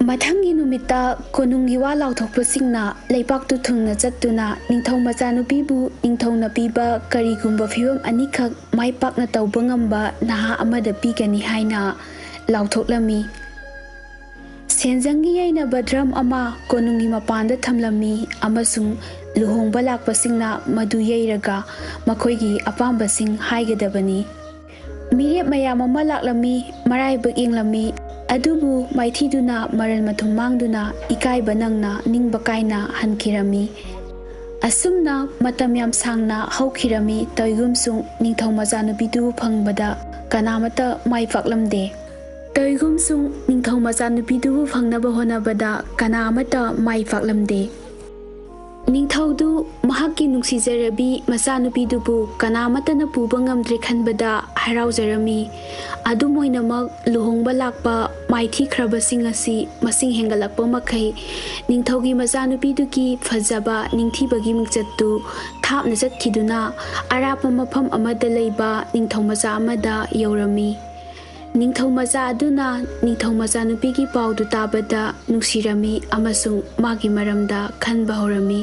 ꯃꯊꯪꯒꯤ ꯅꯨꯃꯤꯠꯇ ꯀꯣꯅꯨꯡꯒꯤ ꯋꯥ ꯂꯥꯎꯊꯣꯛꯄꯁꯤꯡꯅ ꯂꯩꯄꯥꯛꯇꯨ ꯊꯨꯡꯅ ꯆꯠꯇꯨꯅ ꯅꯤꯡꯊꯧ ꯃꯆꯥꯅꯨꯄꯤꯕꯨ ꯅꯤꯡꯊꯧꯅ ꯄꯤꯕ ꯀꯔꯤꯒꯨꯝꯕ ꯐꯤꯚꯝ ꯑꯅꯤꯈꯛ ꯃꯥꯏ ꯄꯥꯛꯅ ꯇꯧꯕ ꯉꯝꯕ ꯅꯍꯥ ꯑꯃꯗ ꯄꯤꯒꯅꯤ ꯍꯥꯏꯅ ꯂꯥꯎꯊꯣꯛꯂꯝꯃꯤ꯫ ꯁꯦꯟꯖꯪꯒꯤ ꯌꯩꯅꯕ ꯗ꯭ꯔꯝ ꯑꯃ ꯀꯣꯅꯨꯡꯒꯤ ꯃꯄꯥꯟꯗ ꯊꯝꯂꯝꯃꯤ ꯑꯃꯁꯨꯡ ꯂꯨꯍꯣꯡꯕ ꯂꯥꯛꯄꯁꯤꯡꯅ ꯃꯗꯨ ꯌꯩꯔꯒ ꯃꯈꯣꯏꯒꯤ ꯑꯄꯥꯝꯕꯁꯤꯡ ꯍꯥꯏꯒꯗꯕꯅꯤ꯫ ꯃꯤꯔꯦꯞ ꯃꯌꯥꯝ ꯑꯃ ꯂꯥꯛꯂꯝꯃꯤ, ꯃꯔꯥꯏꯕꯛ ꯌꯦꯡꯂꯝꯃꯤ, ꯑꯗꯨꯕꯨ ꯃꯥꯏꯊꯤꯗꯨꯅ ꯃꯔꯜ ꯃꯊꯨꯝ ꯃꯥꯡꯗꯨꯅ ꯏꯀꯥꯏꯕ ꯅꯪꯅ ꯅꯤꯡꯕ ꯀꯥꯏꯅ ꯍꯟꯈꯤꯔꯝꯃꯤ꯫ ꯑꯁꯨꯝꯅ ꯃꯇꯝ ꯌꯥꯝ ꯁꯥꯡꯅ ꯍꯧꯈꯤꯔꯝꯃꯤ꯫ ꯇꯧꯏꯒꯨꯝꯁꯨꯡ ꯅꯤꯡꯊꯧ ꯃꯆꯥꯅꯨꯄꯤꯗꯨ ꯐꯪꯕꯗ ꯀꯅꯥꯃꯠꯇ ꯃꯥꯏ ꯄꯥꯛꯂꯝꯗꯦ꯫ ꯇꯧꯏꯒꯨꯝꯁꯨꯡ ꯅꯤꯡꯊꯧ ꯃꯆꯥꯅꯨꯄꯤꯗꯨꯕꯨ ꯐꯪꯅꯕ ꯍꯣꯠꯅꯕꯗ ꯀꯅꯥ ꯑꯃꯠꯇ ꯃꯥꯏ ꯄꯥꯛꯂꯝꯗꯦ꯫ ꯅꯤꯡꯊꯧꯗꯨ ꯃꯍꯥꯛꯀꯤ ꯅꯨꯡꯁꯤꯖꯔꯕꯤ ꯃꯆꯥꯅꯨꯄꯤꯗꯨꯕꯨ ꯀꯅꯥ ꯑꯃꯠꯇꯅ ꯄꯨꯕ ꯉꯝꯗ꯭ꯔꯦ ꯈꯟꯕꯗ ꯍꯔꯥꯎꯖꯔꯝꯃꯤ꯫ ꯑꯗꯨꯝ ꯑꯣꯏꯅꯃꯛ, ꯂꯨꯍꯣꯡꯕ ꯂꯥꯛꯄ ꯃꯥꯏꯊꯤꯈ꯭ꯔꯕꯁꯤꯡ ꯑꯁꯤ ꯃꯁꯤꯡ ꯍꯦꯟꯒꯠꯂꯛꯄ ꯃꯈꯩ ꯅꯤꯡꯊꯧꯒꯤ ꯃꯆꯥꯅꯨꯄꯤꯗꯨꯒꯤ ꯐꯖꯕ ꯅꯤꯡꯊꯤꯕꯒꯤ ꯃꯤꯡꯆꯠꯇꯨ ꯊꯥꯞꯅ ꯆꯠꯈꯤꯗꯨꯅ ꯑꯔꯥꯞꯄ ꯃꯐꯝ ꯑꯃꯗ ꯂꯩꯕ ꯅꯤꯡꯊꯧ ꯃꯆꯥ ꯑꯃꯗ ꯌꯧꯔꯝꯃꯤ꯫ ꯅꯤꯡꯊꯧ ꯃꯆꯥ ꯑꯗꯨꯅ ꯅꯤꯡꯊꯧ ꯃꯆꯥꯅꯨꯄꯤꯒꯤ ꯄꯥꯎꯗꯨ ꯇꯥꯕꯗ ꯅꯨꯡꯁꯤꯔꯝꯃꯤ ꯑꯃꯁꯨꯡ ꯃꯥꯒꯤ ꯃꯔꯝꯗ ꯈꯟꯕ ꯍꯧꯔꯝꯃꯤ꯫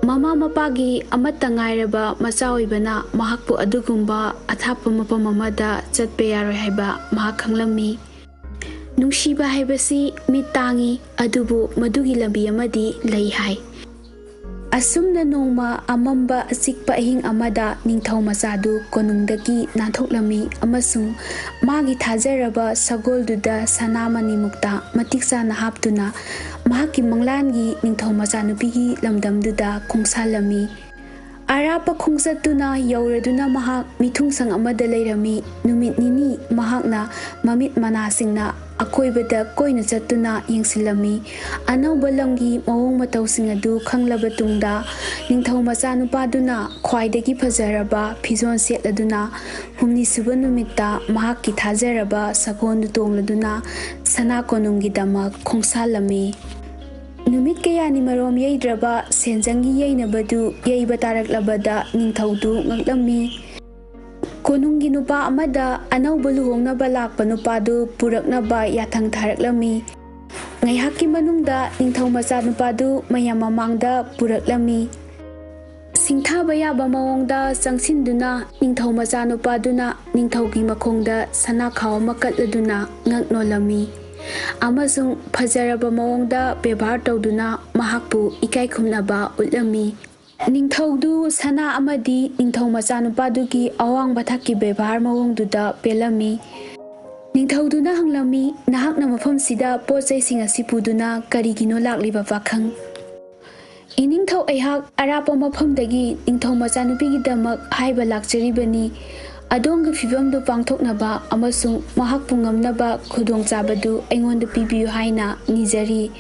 ꯃꯃꯥ ꯃꯄꯥꯒꯤ ꯑꯃꯠꯇ ꯉꯥꯏꯔꯕ ꯃꯆꯥ ꯑꯣꯏꯕꯅ ꯃꯍꯥꯛꯄꯨ ꯑꯗꯨꯒꯨꯝꯕ ꯑꯊꯥꯞꯄ ꯃꯐꯝ ꯑꯃꯗ ꯆꯠꯄ ꯌꯥꯔꯣꯏ ꯍꯥꯏꯕ ꯃꯍꯥꯛ ꯈꯪꯂꯝꯃꯤ꯫ ꯅꯨꯡꯁꯤꯕ ꯍꯥꯏꯕꯁꯤ ꯃꯤꯠ ꯇꯥꯡꯏ, ꯑꯗꯨꯕꯨ ꯃꯗꯨꯒꯤ ꯂꯝꯕꯤ ꯑꯃꯗꯤ ꯂꯩ ꯍꯥꯏ꯫ ꯑꯁꯨꯝꯅ ꯅꯣꯡꯃ ꯑꯃꯝꯕ ꯑꯆꯤꯛꯄ ꯑꯍꯤꯡ ꯑꯃꯗ ꯅꯤꯡꯊꯧ ꯃꯆꯥꯗꯨ ꯀꯣꯅꯨꯡꯗꯒꯤ ꯅꯥꯟꯊꯣꯛꯂꯝꯃꯤ ꯑꯃꯁꯨꯡ ꯃꯥꯒꯤ ꯊꯥꯖꯔꯕ ꯁꯒꯣꯜꯗꯨꯗ ꯁꯅꯥꯃꯅꯤ ꯃꯨꯛꯇ ꯃꯇꯤꯛ ꯆꯥꯅ ꯍꯥꯞꯇꯨꯅ ꯃꯍꯥꯛꯀꯤ ꯃꯪꯂꯥꯟꯒꯤ ꯅꯤꯡꯊꯧ ꯃꯆꯥꯅꯨꯄꯤꯒꯤ ꯂꯝꯗꯝꯗꯨꯗ ꯈꯣꯡꯁꯥꯜꯂꯝꯃꯤ꯫ ꯑꯔꯥꯞꯄ ꯈꯣꯡꯆꯠꯇꯨꯅ ꯌꯧꯔꯗꯨꯅ ꯃꯍꯥꯛ ꯃꯤꯊꯨꯡꯁꯪ ꯑꯃꯗ ꯂꯩꯔꯝꯃꯤ꯫ ꯅꯨꯃꯤꯠ ꯅꯤꯅꯤ ꯃꯍꯥꯛꯅ ꯃꯃꯤꯠ ꯃꯅꯥꯁꯤꯡꯅ ꯑꯀꯣꯏꯕꯗ ꯀꯣꯏꯅ ꯆꯠꯇꯨꯅ ꯌꯦꯡꯁꯤꯜꯂꯝꯃꯤ꯫ ꯑꯅꯧꯕ ꯂꯝꯒꯤ ꯃꯑꯣꯡ ꯃꯇꯧꯁꯤꯡ ꯑꯗꯨ ꯈꯪꯂꯕ ꯇꯨꯡꯗ, ꯅꯤꯡꯊꯧ ꯃꯆꯥꯅꯨꯄꯥꯗꯨꯅ ꯈ꯭ꯋꯥꯏꯗꯒꯤ ꯐꯖꯔꯕ ꯐꯤꯖꯣꯜ ꯁꯦꯠꯂꯗꯨꯅ, ꯍꯨꯝꯅꯤꯁꯨꯕ ꯅꯨꯃꯤꯠꯇ ꯃꯍꯥꯛꯀꯤ ꯊꯥꯖꯔꯕ ꯁꯒꯣꯜꯗꯨ ꯇꯣꯡꯂꯗꯨꯅ ꯁꯅꯥ ꯀꯣꯅꯨꯡꯒꯤꯗꯃꯛ ꯈꯣꯡꯁꯥꯜꯂꯝꯃꯤ꯫ ꯅꯨꯃꯤꯠ ꯀꯌꯥꯅꯤ ꯃꯔꯣꯝ ꯌꯩꯗ꯭ꯔꯕ ꯁꯦꯟꯖꯪꯒꯤ ꯌꯩꯅꯕꯗꯨ ꯌꯩꯕ ꯇꯥꯔꯛꯂꯕꯗ ꯅꯤꯡꯊꯧꯗꯨ ꯉꯛꯂꯝꯃꯤ꯫ ꯀꯣꯅꯨꯡꯒꯤ ꯅꯨꯄꯥ ꯑꯃꯗ ꯑꯅꯧꯕ ꯂꯨꯍꯣꯡꯅꯕ ꯂꯥꯛꯄ ꯅꯨꯄꯥꯗꯨ ꯄꯨꯔꯛꯅꯕ ꯌꯥꯊꯪ ꯊꯥꯔꯛꯂꯝꯃꯤ꯫ ꯉꯥꯏꯍꯥꯛꯀꯤ ꯃꯅꯨꯡꯗ ꯅꯤꯡꯊꯧ ꯃꯆꯥꯅꯨꯄꯥꯗꯨ ꯃꯌꯥꯝ ꯃꯃꯥꯡꯗ ꯄꯨꯔꯛꯂꯝꯃꯤ꯫ ꯁꯤꯡꯊꯥꯕ ꯌꯥꯕ ꯃꯑꯣꯡꯗ ꯆꯪꯁꯤꯟꯗꯨꯅ ꯅꯤꯡꯊꯧ ꯃꯆꯥꯅꯨꯄꯥꯗꯨꯅ ꯅꯤꯡꯊꯧꯒꯤ ꯃꯈꯣꯡꯗ ꯁꯅꯥꯈꯥꯎ ꯑꯃ ꯀꯠꯂꯗꯨꯅ ꯉꯛ ꯅꯣꯜꯂꯝꯃꯤ ꯑꯃꯁꯨꯡ ꯐꯖꯔꯕ ꯃꯑꯣꯡꯗ ꯕꯦꯕꯥꯔ ꯇꯧꯗꯨꯅ ꯃꯍꯥꯛꯄꯨ ꯏꯀꯥꯏ ꯈꯨꯝꯅꯕ ꯎꯠꯂꯝꯃꯤ꯫ ꯅꯤꯡꯊꯧꯗꯨ ꯁꯅꯥ ꯑꯃꯗꯤ ꯅꯤꯡꯊꯧ ꯃꯆꯥꯅꯨꯄꯥꯗꯨꯒꯤ ꯑꯋꯥꯡꯕ ꯊꯥꯛꯀꯤ ꯕꯦꯕꯥꯔ ꯃꯑꯣꯡꯗꯨꯗ ꯄꯦꯜꯂꯝꯃꯤ꯫ ꯅꯤꯡꯊꯧꯗꯨꯅ ꯍꯪꯂꯝꯃꯤ, "ꯅꯍꯥꯛꯅ ꯃꯐꯝꯁꯤꯗ ꯄꯣꯠ ꯆꯩꯁꯤꯡ ꯑꯁꯤ ꯄꯨꯗꯨꯅ ꯀꯔꯤꯒꯤꯅꯣ ꯂꯥꯛꯂꯤꯕ, ꯄꯥꯈꯪ?" "ꯏꯅꯤꯡꯊꯧ, ꯑꯩꯍꯥꯛ ꯑꯔꯥꯞꯄ ꯃꯐꯝꯗꯒꯤ ꯅꯤꯡꯊꯧ ꯃꯆꯥꯅꯨꯄꯤꯒꯤꯗꯃꯛ ꯍꯥꯏꯕ ꯂꯥꯛꯆꯔꯤꯕꯅꯤ꯫ ꯑꯗꯣꯝꯒꯤ ꯐꯤꯕꯝꯗꯨ ꯄꯥꯡꯊꯣꯛꯅꯕ ꯑꯃꯁꯨꯡ ꯃꯍꯥꯛꯄꯨ ꯉꯝꯅꯕ ꯈꯨꯗꯣꯡꯆꯥꯕꯗꯨ ꯑꯩꯉꯣꯟꯗ ꯄꯤꯕꯤꯌꯨ ꯍꯥꯏꯅ ꯅꯤꯖꯔꯤ꯫"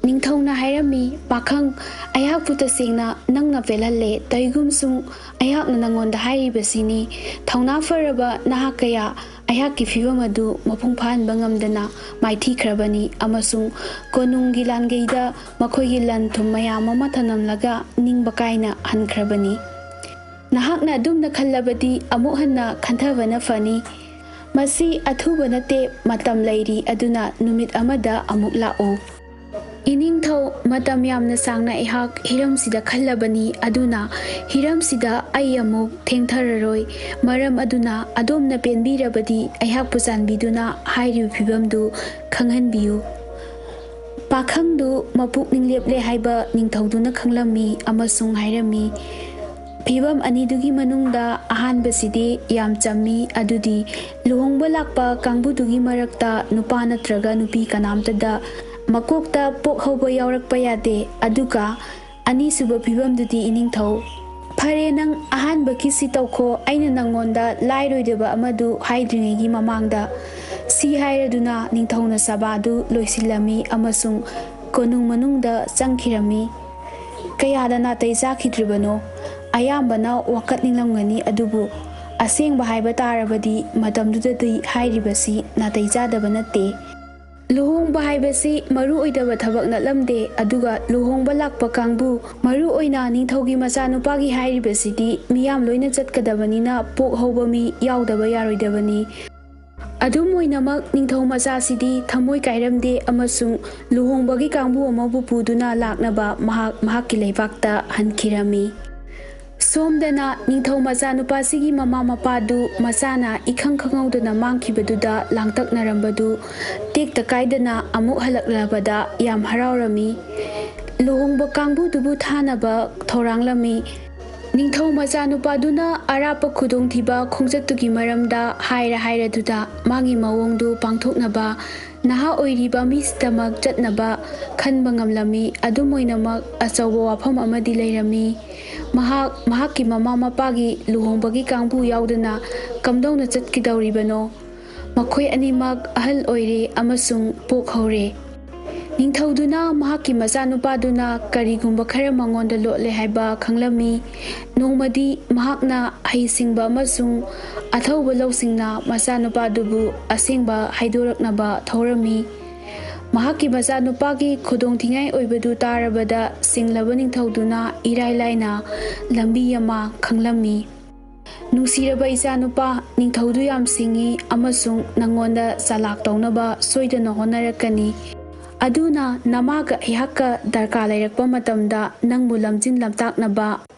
ꯅꯤꯡꯊꯧꯅ ꯍꯥꯏꯔꯝꯃꯤ, "ꯄꯥꯈꯪ, ꯑꯩꯍꯥꯛꯄꯨ ꯇꯁꯦꯡꯅ ꯅꯪꯅ ꯄꯦꯜꯍꯜꯂꯦ꯫ ꯇꯧꯏꯒꯨꯝꯁꯨꯡ ꯑꯩꯍꯥꯛꯅ ꯅꯪꯉꯣꯟꯗ ꯍꯥꯏꯔꯤꯕꯁꯤꯅꯤ, ꯊꯧꯅꯥ ꯐꯔꯕ ꯅꯍꯥ ꯀꯌꯥ ꯑꯩꯍꯥꯛꯀꯤ ꯐꯤꯕꯝ ꯑꯗꯨ ꯃꯄꯨꯡ ꯐꯥꯍꯟꯕ ꯉꯝꯗꯅ ꯃꯥꯏꯊꯤꯈ꯭ꯔꯕꯅꯤ ꯑꯃꯁꯨꯡ ꯀꯣꯅꯨꯡꯒꯤ ꯂꯥꯟꯒꯩꯗ ꯃꯈꯣꯏꯒꯤ ꯂꯟ ꯊꯨꯝ ꯃꯌꯥꯝ ꯑꯃ ꯊꯅꯝꯂꯒ ꯅꯤꯡꯕ ꯀꯥꯏꯅ ꯍꯟꯈ꯭ꯔꯕꯅꯤ꯫ ꯅꯍꯥꯛꯅ ꯑꯗꯨꯝꯅ ꯈꯜꯂꯕꯗꯤ ꯑꯃꯨꯛ ꯍꯟꯅ ꯈꯟꯊꯕꯅ ꯐꯅꯤ꯫ ꯃꯁꯤ ꯑꯊꯨꯕ ꯅꯠꯇꯦ, ꯃꯇꯝ ꯂꯩꯔꯤ, ꯑꯗꯨꯅ ꯅꯨꯃꯤꯠ ꯑꯃꯗ ꯑꯃꯨꯛ ꯂꯥꯛꯎ꯫" "ꯏꯅꯤꯡꯊꯧ, ꯃꯇꯝ ꯌꯥꯝꯅ ꯁꯥꯡꯅ ꯑꯩꯍꯥꯛ ꯍꯤꯔꯝꯁꯤꯗ ꯈꯜꯂꯕꯅꯤ, ꯑꯗꯨꯅ ꯍꯤꯔꯝꯁꯤꯗ ꯑꯩ ꯑꯃꯨꯛ ꯊꯦꯡꯊꯔꯔꯣꯏ꯫ ꯃꯔꯝ ꯑꯗꯨꯅ ꯑꯗꯣꯝꯅ ꯄꯦꯟꯕꯤꯔꯕꯗꯤ ꯑꯩꯍꯥꯛꯄꯨ ꯆꯥꯟꯕꯤꯗꯨꯅ ꯍꯥꯏꯔꯤꯕ ꯐꯤꯕꯝꯗꯨ ꯈꯪꯍꯟꯕꯤꯌꯨ꯫" ꯄꯥꯈꯪꯗꯨ ꯃꯄꯨꯛꯅꯤꯡ ꯂꯦꯞꯂꯦ ꯍꯥꯏꯕ ꯅꯤꯡꯊꯧꯗꯨꯅ ꯈꯪꯂꯝꯃꯤ ꯑꯃꯁꯨꯡ ꯍꯥꯏꯔꯝꯃꯤ, "ꯐꯤꯚꯝ ꯑꯅꯤꯗꯨꯒꯤ ꯃꯅꯨꯡꯗ ꯑꯍꯥꯟꯕꯁꯤꯗꯤ ꯌꯥꯝ ꯆꯝꯃꯤ, ꯑꯗꯨꯗꯤ ꯂꯨꯍꯣꯡꯕ ꯂꯥꯛꯄ ꯀꯥꯡꯕꯨꯗꯨꯒꯤ ꯃꯔꯛꯇ ꯅꯨꯄꯥ ꯅꯠꯇ꯭ꯔꯒ ꯅꯨꯄꯤ ꯀꯅꯥꯝꯇꯗ ꯃꯀꯣꯛꯇ ꯄꯣꯛ ꯍꯧꯕ ꯌꯥꯎꯔꯛꯄ ꯌꯥꯗꯦ꯫ ꯑꯗꯨꯒ ꯑꯅꯤꯁꯨꯕ ꯐꯤꯚꯝꯗꯨꯗꯤ, ꯏꯅꯤꯡꯊꯧ, ꯐꯔꯦ, ꯅꯪ ꯑꯍꯥꯟꯕꯒꯤꯁꯤ ꯇꯧꯈꯣ, ꯑꯩꯅ ꯅꯪꯉꯣꯟꯗ ꯂꯥꯏꯔꯣꯏꯗꯕ ꯑꯃꯗꯨ ꯍꯥꯏꯗ꯭ꯔꯤꯉꯩꯒꯤ ꯃꯃꯥꯡꯗ", ꯁꯤ ꯍꯥꯏꯔꯗꯨꯅ ꯅꯤꯡꯊꯧꯅ ꯁꯚꯥꯗꯨ ꯂꯣꯏꯁꯤꯜꯂꯝꯃꯤ ꯑꯃꯁꯨꯡ ꯀꯣꯅꯨꯡ ꯃꯅꯨꯡꯗ ꯆꯪꯈꯤꯔꯝꯃꯤ꯫ ꯀꯌꯥꯗ ꯅꯥꯇꯩ ꯆꯥꯈꯤꯗ꯭ꯔꯤꯕꯅꯣ? ꯑꯌꯥꯝꯕꯅ ꯋꯥꯀꯠꯅꯤꯡꯂꯝꯒꯅꯤ, ꯑꯗꯨꯕꯨ ꯑꯁꯦꯡꯕ ꯍꯥꯏꯕ ꯇꯥꯔꯕꯗꯤ ꯃꯇꯝꯗꯨꯗꯗꯤ ꯍꯥꯏꯔꯤꯕꯁꯤ ꯅꯥꯇꯩ ꯆꯥꯗꯕ ꯅꯠꯇꯦ꯫ ꯂꯨꯍꯣꯡꯕ ꯍꯥꯏꯕꯁꯤ ꯃꯔꯨ ꯑꯣꯏꯗꯕ ꯊꯕꯛ ꯅꯠꯂꯝꯗꯦ, ꯑꯗꯨꯒ ꯂꯨꯍꯣꯡꯕ ꯂꯥꯛꯄ ꯀꯥꯡꯕꯨ, ꯃꯔꯨ ꯑꯣꯏꯅ ꯅꯤꯡꯊꯧꯒꯤ ꯃꯆꯥꯅꯨꯄꯥꯒꯤ ꯍꯥꯏꯔꯤꯕꯁꯤꯗꯤ ꯃꯤꯌꯥꯝ ꯂꯣꯏꯅ ꯆꯠꯀꯗꯕꯅꯤꯅ ꯄꯣꯛ ꯍꯧꯕ ꯃꯤ ꯌꯥꯎꯗꯕ ꯌꯥꯔꯣꯏꯗꯕꯅꯤ꯫ ꯑꯗꯨꯝ ꯑꯣꯏꯅꯃꯛ, ꯅꯤꯡꯊꯧ ꯃꯆꯥꯁꯤꯗꯤ ꯊꯃꯣꯏ ꯀꯥꯏꯔꯝꯗꯦ ꯑꯃꯁꯨꯡ ꯂꯨꯍꯣꯡꯕꯒꯤ ꯀꯥꯡꯕꯨ ꯑꯃꯕꯨ ꯄꯨꯗꯨꯅ ꯂꯥꯛꯅꯕ ꯃꯍꯥꯛ ꯃꯍꯥꯛꯀꯤ ꯂꯩꯕꯥꯛꯇ ꯍꯟꯈꯤꯔꯝꯃꯤ꯫ ꯁꯣꯝꯗꯅ ꯅꯤꯡꯊꯧ ꯃꯆꯥꯅꯨꯄꯥꯁꯤꯒꯤ ꯃꯃꯥ ꯃꯄꯥꯗꯨ ꯃꯆꯥꯅ ꯏꯈꯪ ꯈꯪꯍꯧꯗꯅ ꯃꯥꯡꯈꯤꯕꯗꯨꯗ ꯂꯥꯡꯇꯛꯅꯔꯝꯕꯗꯨ ꯇꯦꯛꯇ ꯀꯥꯏꯗꯅ ꯑꯃꯨꯛ ꯍꯜꯂꯛꯂꯕꯗ ꯌꯥꯝ ꯍꯔꯥꯎꯔꯝꯃꯤ꯫ ꯂꯨꯍꯣꯡꯕ ꯀꯥꯡꯕꯨꯗꯨꯕꯨ ꯊꯥꯅꯕ ꯊꯧꯔꯥꯡꯂꯝꯃꯤ꯫ ꯅꯤꯡꯊꯧ ꯃꯆꯥꯅꯨꯄꯥꯗꯨꯅ ꯑꯔꯥꯞꯄ ꯈꯨꯗꯣꯡꯊꯤꯕ ꯈꯣꯡꯆꯠꯇꯨꯒꯤ ꯃꯔꯝꯗ ꯍꯥꯏꯔ ꯍꯥꯏꯔꯗꯨꯗ ꯃꯥꯒꯤ ꯃꯑꯣꯡꯗꯨ ꯄꯥꯡꯊꯣꯛꯅꯕ ꯅꯍꯥ ꯑꯣꯏꯔꯤꯕ ꯃꯤꯁꯤꯗꯃꯛ ꯆꯠꯅꯕ ꯈꯟꯕ ꯉꯝꯂꯝꯃꯤ꯫ ꯑꯗꯨꯝ ꯑꯣꯏꯅꯃꯛ, ꯑꯆꯧꯕ ꯋꯥꯐꯝ ꯑꯃꯗꯤ ꯂꯩꯔꯝꯃꯤ꯫ ꯃꯍꯥꯛ ꯃꯍꯥꯛꯀꯤ ꯃꯃꯥ ꯃꯄꯥꯒꯤ ꯂꯨꯍꯣꯡꯕꯒꯤ ꯀꯥꯡꯕꯨ ꯌꯥꯎꯗꯅ ꯀꯝꯗꯧꯅ ꯆꯠꯀꯗꯧꯔꯤꯕꯅꯣ? ꯃꯈꯣꯏ ꯑꯅꯤꯃꯛ ꯑꯍꯜ ꯑꯣꯏꯔꯦ ꯑꯃꯁꯨꯡ ꯄꯣꯛ ꯍꯧꯔꯦ꯫ ꯅꯤꯡꯊꯧꯗꯨꯅ ꯃꯍꯥꯛꯀꯤ ꯃꯆꯥꯅꯨꯄꯥꯗꯨꯅ ꯀꯔꯤꯒꯨꯝꯕ ꯈꯔ ꯃꯉꯣꯟꯗ ꯂꯣꯠꯂꯦ ꯍꯥꯏꯕ ꯈꯪꯂꯝꯃꯤ꯫ ꯅꯣꯡꯃꯗꯤ ꯃꯍꯥꯛꯅ ꯍꯩꯁꯤꯡꯕ ꯑꯃꯁꯨꯡ ꯑꯊꯧꯕ ꯂꯧꯁꯤꯡꯅ ꯃꯆꯥꯅꯨꯄꯥꯗꯨꯕꯨ ꯑꯁꯦꯡꯕ ꯍꯥꯏꯗꯣꯔꯛꯅꯕ ꯊꯧꯔꯝꯃꯤ꯫ ꯃꯍꯥꯛꯀꯤ ꯃꯆꯥꯅꯨꯄꯥꯒꯤ ꯈꯨꯗꯣꯡꯊꯤꯉꯥꯏ ꯑꯣꯏꯕꯗꯨ ꯇꯥꯔꯕꯗ ꯁꯤꯡꯂꯕ ꯅꯤꯡꯊꯧꯗꯨꯅ ꯏꯔꯥꯏ ꯂꯥꯏꯅ ꯂꯝꯕꯤ ꯑꯃ ꯈꯪꯂꯝꯃꯤ꯫ "ꯅꯨꯡꯁꯤꯔꯕ ꯏꯆꯥꯅꯨꯄꯥ, ꯅꯤꯡꯊꯧꯗꯨ ꯌꯥꯝ ꯁꯤꯡꯏ ꯑꯃꯁꯨꯡ ꯅꯪꯉꯣꯟꯗ ꯆꯂꯥꯛ ꯇꯧꯅꯕ ꯁꯣꯏꯗꯅ ꯍꯣꯠꯅꯔꯛꯀꯅꯤ꯫ ꯑꯗꯨꯅ ꯅꯃꯥꯒ ꯑꯩꯍꯥꯛꯀ ꯗꯔꯀꯥꯔ ꯂꯩꯔꯛꯄ ꯃꯇꯝꯗ ꯅꯪꯕꯨ ꯂꯝꯖꯤꯟ ꯂꯝꯇꯥꯛꯅꯕ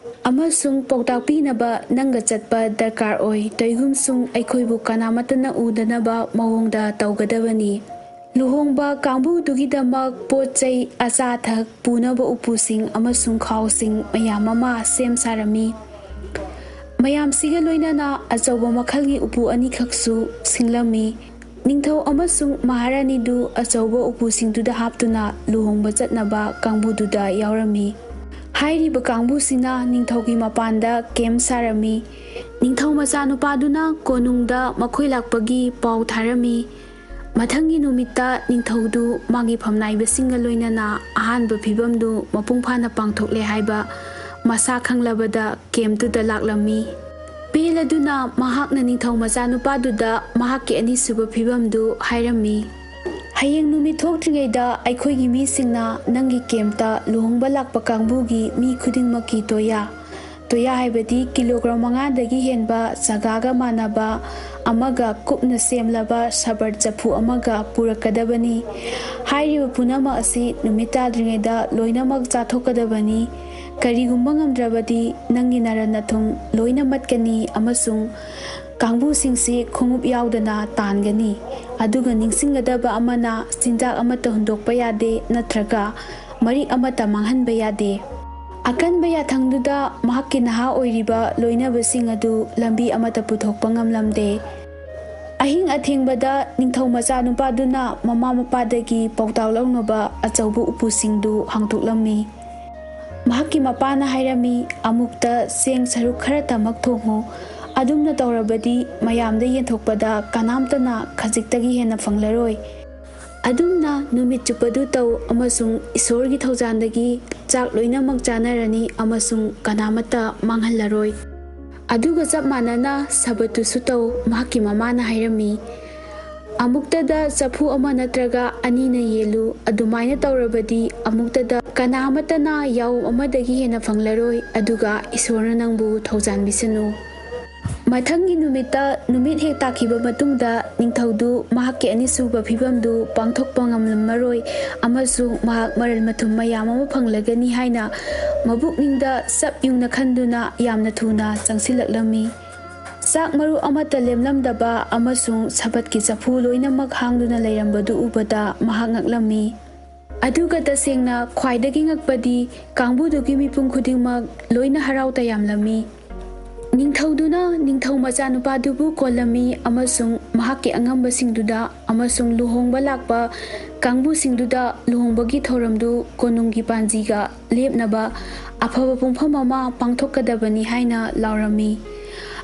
ꯑꯃꯁꯨꯡ ꯄꯥꯎꯇꯥꯛ ꯄꯤꯅꯕ ꯅꯪꯒ ꯆꯠꯄ ꯗꯔꯀꯥꯔ ꯑꯣꯏ꯫ ꯇꯧꯏꯒꯨꯝꯁꯨꯡ ꯑꯩꯈꯣꯏꯕꯨ ꯀꯅꯥꯃꯠꯇꯅ ꯎꯗꯅꯕ ꯃꯑꯣꯡꯗ ꯇꯧꯒꯗꯕꯅꯤ"꯫ ꯂꯨꯍꯣꯡꯕ ꯀꯥꯡꯕꯨꯗꯨꯒꯤꯗꯃꯛ ꯄꯣꯠ ꯆꯩ, ꯑꯆꯥ ꯑꯊꯛ, ꯄꯨꯅꯕ ꯎꯄꯨꯁꯤꯡ ꯑꯃꯁꯨꯡ ꯈꯥꯎꯁꯤꯡ ꯃꯌꯥꯝ ꯑꯃ ꯁꯦꯝ ꯁꯥꯔꯝꯃꯤ꯫ ꯃꯌꯥꯝꯁꯤꯒ ꯂꯣꯏꯅꯅ ꯑꯆꯧꯕ ꯃꯈꯜꯒꯤ ꯎꯄꯨ ꯑꯅꯤꯈꯛꯁꯨ ꯁꯤꯡꯂꯝꯃꯤ꯫ ꯅꯤꯡꯊꯧ ꯑꯃꯁꯨꯡ ꯃꯍꯥꯔꯥꯅꯤꯗꯨ ꯑꯆꯧꯕ ꯎꯄꯨꯁꯤꯡꯗꯨꯗ ꯍꯥꯞꯇꯨꯅ ꯂꯨꯍꯣꯡꯕ ꯆꯠꯅꯕ ꯀꯥꯡꯕꯨꯗꯨꯗ ꯌꯥꯎꯔꯝꯃꯤ꯫ ꯍꯥꯏꯔꯤꯕ ꯀꯥꯡꯕꯨꯁꯤꯅ ꯅꯤꯡꯊꯧꯒꯤ ꯃꯄꯥꯟꯗ ꯀꯦꯝꯞ ꯁꯥꯔꯝꯃꯤ꯫ ꯅꯤꯡꯊꯧ ꯃꯆꯥꯅꯨꯄꯥꯗꯨꯅ ꯀꯣꯅꯨꯡꯗ ꯃꯈꯣꯏ ꯂꯥꯛꯄꯒꯤ ꯄꯥꯎ ꯊꯥꯔꯝꯃꯤ꯫ ꯃꯊꯪꯒꯤ ꯅꯨꯃꯤꯠꯇ ꯅꯤꯡꯊꯧꯗꯨ ꯃꯥꯒꯤ ꯐꯝꯅꯥꯏꯕꯁꯤꯡꯒ ꯂꯣꯏꯅꯅ ꯑꯍꯥꯟꯕ ꯐꯤꯕꯝꯗꯨ ꯃꯄꯨꯡ ꯐꯥꯅ ꯄꯥꯡꯊꯣꯛꯂꯦ ꯍꯥꯏꯕ ꯃꯁꯥ ꯈꯪꯂꯕꯗ ꯀꯦꯝꯞꯇꯨꯗ ꯂꯥꯛꯂꯝꯃꯤ꯫ ꯄꯦꯜꯂꯗꯨꯅ ꯃꯍꯥꯛꯅ ꯅꯤꯡꯊꯧ ꯃꯆꯥꯅꯨꯄꯥꯗꯨꯗ ꯃꯍꯥꯛꯀꯤ ꯑꯅꯤꯁꯨꯕ ꯐꯤꯕꯝꯗꯨ ꯍꯥꯏꯔꯝꯃꯤ꯫ "ꯍꯌꯦꯡ ꯅꯨꯃꯤꯠ ꯊꯣꯛꯇ꯭ꯔꯤꯉꯩꯗ ꯑꯩꯈꯣꯏꯒꯤ ꯃꯤꯁꯤꯡꯅ ꯅꯪꯒꯤ ꯀꯦꯝꯞꯇ ꯂꯨꯍꯣꯡꯕ ꯂꯥꯛꯄ ꯀꯥꯡꯕꯨꯒꯤ ꯃꯤ ꯈꯨꯗꯤꯡꯃꯛꯀꯤ ꯇꯣꯌꯥ, ꯇꯣꯌꯥ ꯍꯥꯏꯕꯗꯤ ꯀꯤꯂꯣꯒ꯭ꯔꯥꯝ ꯃꯉꯥꯗꯒꯤ ꯍꯦꯟꯕ ꯆꯒꯥꯒ ꯃꯥꯟꯅꯕ ꯑꯃꯒ ꯀꯨꯞꯅ ꯁꯦꯝꯂꯕ ꯁꯕꯔ ꯆꯐꯨ ꯑꯃꯒ ꯄꯨꯔꯛꯀꯗꯕꯅꯤ꯫ ꯍꯥꯏꯔꯤꯕ ꯄꯨꯝꯅꯃꯛ ꯑꯁꯤ ꯅꯨꯃꯤꯠ ꯇꯥꯗ꯭ꯔꯤꯉꯩꯗ ꯂꯣꯏꯅꯃꯛ ꯆꯥꯊꯣꯛꯀꯗꯕꯅꯤ꯫ ꯀꯔꯤꯒꯨꯝꯕ ꯉꯝꯗ꯭ꯔꯕꯗꯤ ꯅꯪꯒꯤ ꯅꯔꯟ ꯅꯊꯨꯝ ꯂꯣꯏꯅ ꯃꯠꯀꯅꯤ ꯑꯃꯁꯨꯡ ꯀꯥꯡꯕꯨꯁꯤꯡꯁꯤ ꯈꯣꯡꯎꯞ ꯌꯥꯎꯗꯅ ꯇꯥꯟꯒꯅꯤ꯫ ꯑꯗꯨꯒ ꯅꯤꯡꯁꯤꯡꯒꯗꯕ ꯑꯃꯅ, ꯆꯤꯟꯖꯥꯛ ꯑꯃꯠꯇ ꯍꯨꯟꯗꯣꯛꯄ ꯌꯥꯗꯦ ꯅꯠꯇ꯭ꯔꯒ ꯃꯔꯤꯛ ꯑꯃꯠꯇ ꯃꯥꯡꯍꯟꯕ ꯌꯥꯗꯦ꯫" ꯑꯀꯟꯕ ꯌꯥꯊꯪꯗꯨꯗ ꯃꯍꯥꯛꯀꯤ ꯅꯍꯥ ꯑꯣꯏꯔꯤꯕ ꯂꯣꯏꯅꯕꯁꯤꯡ ꯑꯗꯨ ꯂꯝꯕꯤ ꯑꯃꯠꯇ ꯄꯨꯊꯣꯛꯄ ꯉꯝꯂꯝꯗꯦ꯫ ꯑꯍꯤꯡ ꯑꯊꯦꯡꯕꯗ ꯅꯤꯡꯊꯧ ꯃꯆꯥꯅꯨꯄꯥꯗꯨꯅ ꯃꯃꯥ ꯃꯄꯥꯗꯒꯤ ꯄꯥꯎꯇꯥꯛ ꯂꯧꯅꯕ ꯑꯆꯧꯕ ꯎꯄꯨꯁꯤꯡꯗꯨ ꯍꯥꯡꯗꯣꯛꯂꯝꯃꯤ꯫ ꯃꯍꯥꯛꯀꯤ ꯃꯄꯥꯅ ꯍꯥꯏꯔꯝꯃꯤ, "ꯑꯃꯨꯛꯇ ꯆꯦꯡ ꯁꯔꯨꯛ ꯈꯔꯇꯃꯛ ꯊꯣꯡꯉꯨ꯫ ꯑꯗꯨꯝꯅ ꯇꯧꯔꯕꯗꯤ ꯃꯌꯥꯝꯗ ꯌꯦꯟꯊꯣꯛꯄꯗ ꯀꯅꯥꯝꯇꯅ ꯈꯖꯤꯛꯇꯒꯤ ꯍꯦꯟꯅ ꯐꯪꯂꯔꯣꯏ꯫ ꯑꯗꯨꯝꯅ ꯅꯨꯃꯤꯠ ꯆꯨꯞꯄꯗꯨ ꯇꯧ ꯑꯃꯁꯨꯡ ꯏꯁꯣꯔꯒꯤ ꯊꯧꯖꯥꯜꯗꯒꯤ ꯆꯥꯛ ꯂꯣꯏꯅꯃꯛ ꯆꯥꯅꯔꯅꯤ ꯑꯃꯁꯨꯡ ꯀꯅꯥꯃꯠꯇ ꯃꯥꯡꯍꯜꯂꯔꯣꯏ꯫" ꯑꯗꯨꯒ ꯆꯞ ꯃꯥꯟꯅꯅ ꯁꯕꯠꯇꯨꯁꯨ ꯇꯧ, ꯃꯍꯥꯛꯀꯤ ꯃꯃꯥꯅ ꯍꯥꯏꯔꯝꯃꯤ꯫ "ꯑꯃꯨꯛꯇꯗ ꯆꯐꯨ ꯑꯃ ꯅꯠꯇ꯭ꯔꯒ ꯑꯅꯤꯅ ꯌꯦꯜꯂꯨ꯫ ꯑꯗꯨꯃꯥꯏꯅ ꯇꯧꯔꯕꯗꯤ ꯑꯃꯨꯛꯇꯗ ꯀꯅꯥ ꯑꯃꯠꯇꯅ ꯌꯥꯎꯝ ꯑꯃꯗꯒꯤ ꯍꯦꯟꯅ ꯐꯪꯂꯔꯣꯏ, ꯑꯗꯨꯒ ꯏꯁꯣꯔꯅ ꯅꯪꯕꯨ ꯊꯧꯖꯥꯟꯕꯤꯁꯅꯨ꯫" ꯃꯊꯪꯒꯤ ꯅꯨꯃꯤꯠꯇ ꯅꯨꯃꯤꯠ ꯍꯦꯛ ꯇꯥꯈꯤꯕ ꯃꯇꯨꯡꯗ ꯅꯤꯡꯊꯧꯗꯨ ꯃꯍꯥꯛꯀꯤ ꯑꯅꯤꯁꯨꯕ ꯐꯤꯕꯝꯗꯨ ꯄꯥꯡꯊꯣꯛꯄ ꯉꯝꯂꯝꯃꯔꯣꯏ ꯑꯃꯁꯨꯡ ꯃꯍꯥꯛ ꯃꯔꯜ ꯃꯊꯨꯝ ꯃꯌꯥꯝ ꯑꯃ ꯐꯪꯂꯒꯅꯤ ꯍꯥꯏꯅ ꯃꯕꯨꯛꯅꯤꯡꯗ ꯆꯞ ꯌꯨꯡꯅ ꯈꯟꯗꯨꯅ ꯌꯥꯝꯅ ꯊꯨꯅ ꯆꯪꯁꯤꯜꯂꯛꯂꯝꯃꯤ꯫ ꯆꯥꯛ ꯃꯔꯨ ꯑꯃꯠꯇ ꯂꯦꯝꯂꯝꯗꯕ ꯑꯃꯁꯨꯡ ꯁꯕꯠꯀꯤ ꯆꯐꯨ ꯂꯣꯏꯅꯃꯛ ꯍꯥꯡꯗꯨꯅ ꯂꯩꯔꯝꯕꯗꯨ ꯎꯕꯗ ꯃꯍꯥꯛ ꯉꯛꯂꯝꯃꯤ꯫ ꯑꯗꯨꯒ ꯇꯁꯦꯡꯅ ꯈ꯭ꯋꯥꯏꯗꯒꯤ ꯉꯛꯄꯗꯤ ꯀꯥꯡꯕꯨꯗꯨꯒꯤ ꯃꯤꯄꯨꯝ ꯈꯨꯗꯤꯡꯃꯛ ꯂꯣꯏꯅ ꯍꯔꯥꯎ ꯇꯌꯥꯝꯂꯝꯃꯤ꯫ ꯅꯤꯡꯊꯧꯗꯨꯅ ꯅꯤꯡꯊꯧ ꯃꯆꯥꯅꯨꯄꯥꯗꯨꯕꯨ ꯀꯣꯜꯂꯝꯃꯤ ꯑꯃꯁꯨꯡ ꯃꯍꯥꯛꯀꯤ ꯑꯉꯝꯕꯁꯤꯡꯗꯨꯗ ꯑꯃꯁꯨꯡ ꯂꯨꯍꯣꯡꯕ ꯂꯥꯛꯄ ꯀꯥꯡꯕꯨꯁꯤꯡꯗꯨꯗ ꯂꯨꯍꯣꯡꯕꯒꯤ ꯊꯧꯔꯝꯗꯨ ꯀꯣꯅꯨꯡꯒꯤ ꯄꯥꯟꯖꯤꯒ ꯂꯦꯞꯅꯕ ꯑꯐꯕ ꯄꯨꯡꯐꯝ ꯑꯃ ꯄꯥꯡꯊꯣꯛꯀꯗꯕꯅꯤ ꯍꯥꯏꯅ ꯂꯥꯎꯔꯝꯃꯤ꯫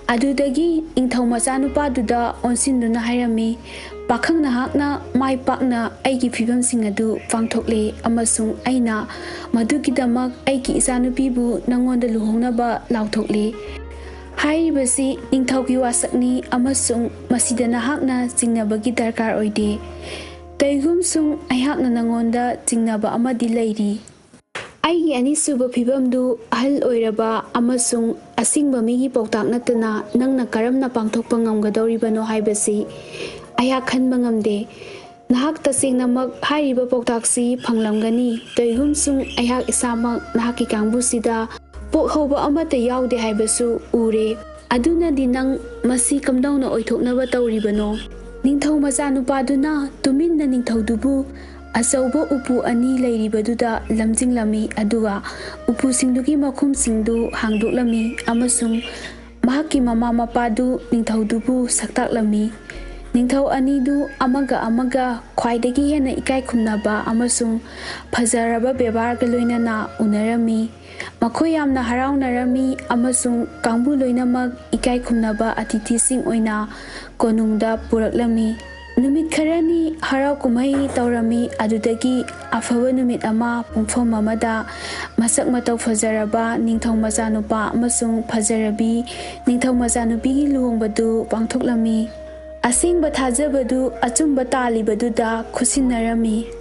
ꯑꯗꯨꯗꯒꯤ ꯅꯤꯡꯊꯧ ꯃꯆꯥꯅꯨꯄꯥꯗꯨꯗ ꯑꯣꯟꯁꯤꯟꯗꯨꯅ ꯍꯥꯏꯔꯝꯃꯤ, "ꯄꯥꯈꯪ ꯅꯍꯥꯛꯅ ꯃꯥꯏ ꯄꯥꯛꯅ ꯑꯩꯒꯤ ꯐꯤꯕꯝꯁꯤꯡ ꯑꯗꯨ ꯄꯥꯡꯊꯣꯛꯂꯦ ꯑꯃꯁꯨꯡ ꯑꯩꯅ ꯃꯗꯨꯒꯤꯗꯃꯛ ꯑꯩꯒꯤ ꯏꯆꯥꯅꯨꯄꯤꯕꯨ ꯅꯪꯉꯣꯟꯗ ꯂꯨꯍꯣꯡꯅꯕ ꯂꯥꯎꯊꯣꯛꯂꯦ꯫ ꯍꯥꯏꯔꯤꯕꯁꯤ ꯅꯤꯡꯊꯧꯒꯤ ꯋꯥꯁꯛꯅꯤ ꯑꯃꯁꯨꯡ ꯃꯁꯤꯗ ꯅꯍꯥꯛꯅ ꯆꯤꯡꯅꯕꯒꯤ ꯗꯔꯀꯥꯔ ꯑꯣꯏꯗꯦ꯫ ꯇꯩꯒꯨꯝꯁꯨꯡ ꯑꯩꯍꯥꯛꯅ ꯅꯪꯉꯣꯟꯗ ꯆꯤꯡꯅꯕ ꯑꯃꯗꯤ ꯂꯩꯔꯤ꯫ ꯑꯩꯒꯤ ꯑꯅꯤꯁꯨꯕ ꯐꯤꯕꯝꯗꯨ ꯑꯍꯜ ꯑꯣꯏꯔꯕ ꯑꯃꯁꯨꯡ ꯑꯁꯤꯡꯕ ꯃꯤꯒꯤ ꯄꯥꯎꯇꯥꯛ ꯅꯠꯇꯅ ꯅꯪꯅ ꯀꯔꯝꯅ ꯄꯥꯡꯊꯣꯛꯄ ꯉꯝꯒꯗꯧꯔꯤꯕꯅꯣ ꯍꯥꯏꯕꯁꯤ ꯑꯩꯍꯥꯛ ꯈꯟꯕ ꯉꯝꯗꯦ꯫ ꯅꯍꯥꯛ ꯇꯁꯦꯡꯅꯃꯛ ꯍꯥꯏꯔꯤꯕ ꯄꯥꯎꯇꯥꯛꯁꯤ ꯐꯪꯂꯝꯒꯅꯤ꯫ ꯇꯩꯒꯨꯝꯁꯨꯡ ꯑꯩꯍꯥꯛ ꯏꯁꯥꯃꯛ ꯅꯍꯥꯛꯀꯤ ꯀꯥꯡꯕꯨꯁꯤꯗ ꯄꯣꯛꯍꯧꯕ ꯑꯃꯠꯇ ꯌꯥꯎꯗꯦ ꯍꯥꯏꯕꯁꯨ ꯎꯔꯦ꯫ ꯑꯗꯨꯅꯗꯤ ꯅꯪ ꯃꯁꯤ ꯀꯝꯗꯧꯅ ꯑꯣꯏꯊꯣꯛꯅꯕ ꯇꯧꯔꯤꯕꯅꯣ?" ꯅꯤꯡꯊꯧ ꯃꯆꯥꯅꯨꯄꯥꯗꯨꯅ ꯇꯨꯃꯤꯟꯅ ꯅꯤꯡꯊꯧꯗꯨꯕꯨ ꯑꯆꯧꯕ ꯎꯄꯨ ꯑꯅꯤ ꯂꯩꯔꯤꯕꯗꯨꯗ ꯂꯝꯖꯤꯡꯂꯝꯃꯤ, ꯑꯗꯨꯒ ꯎꯄꯨꯁꯤꯡꯗꯨꯒꯤ ꯃꯈꯨꯝꯁꯤꯡꯗꯨ ꯍꯥꯡꯗꯣꯛꯂꯝꯃꯤ ꯑꯃꯁꯨꯡ ꯃꯍꯥꯛꯀꯤ ꯃꯃꯥ ꯃꯄꯥꯗꯨ ꯅꯤꯡꯊꯧꯗꯨꯕꯨ ꯁꯛꯇꯥꯛꯂꯝꯃꯤ꯫ ꯅꯤꯡꯊꯧ ꯑꯅꯤꯗꯨ ꯑꯃꯒ ꯑꯃꯒ ꯈ꯭ꯋꯥꯏꯗꯒꯤ ꯍꯦꯟꯅ ꯏꯀꯥꯏ ꯈꯨꯝꯅꯕ ꯑꯃꯁꯨꯡ ꯐꯖꯔꯕ ꯕꯦꯕꯥꯔꯒ ꯂꯣꯏꯅꯅ ꯎꯅꯔꯝꯃꯤ꯫ ꯃꯈꯣꯏ ꯌꯥꯝꯅ ꯍꯔꯥꯎꯅꯔꯝꯃꯤ ꯑꯃꯁꯨꯡ ꯀꯥꯡꯕꯨ ꯂꯣꯏꯅꯃꯛ ꯏꯀꯥꯏ ꯈꯨꯝꯅꯕ ꯑꯇꯤꯊꯤꯁꯤꯡ ꯑꯣꯏꯅ ꯀꯣꯅꯨꯡꯗ ꯄꯨꯔꯛꯂꯝꯃꯤ꯫ ꯅꯨꯃꯤꯠ ꯈꯔꯅꯤ ꯍꯔꯥꯎ ꯀꯨꯝꯍꯩ ꯇꯧꯔꯝꯃꯤ꯫ ꯑꯗꯨꯗꯒꯤ ꯑꯐꯕ ꯅꯨꯃꯤꯠ ꯑꯃ ꯄꯨꯡꯐꯝ ꯑꯃꯗ ꯃꯁꯛ ꯃꯇꯧ ꯐꯖꯔꯕ ꯅꯤꯡꯊꯧ ꯃꯆꯥꯅꯨꯄꯥ ꯑꯃꯁꯨꯡ ꯐꯖꯔꯕꯤ ꯅꯤꯡꯊꯧ ꯃꯆꯥꯅꯨꯄꯤꯒꯤ ꯂꯨꯍꯣꯡꯕꯗꯨ ꯄꯥꯡꯊꯣꯛꯂꯝꯃꯤ꯫ ꯑꯁꯦꯡꯕ ꯊꯥꯖꯕꯗꯨ ꯑꯆꯨꯝꯕ ꯇꯥꯜꯂꯤꯕꯗꯨꯗ ꯈꯨꯠꯁꯤꯟꯅꯔꯝꯃꯤ꯫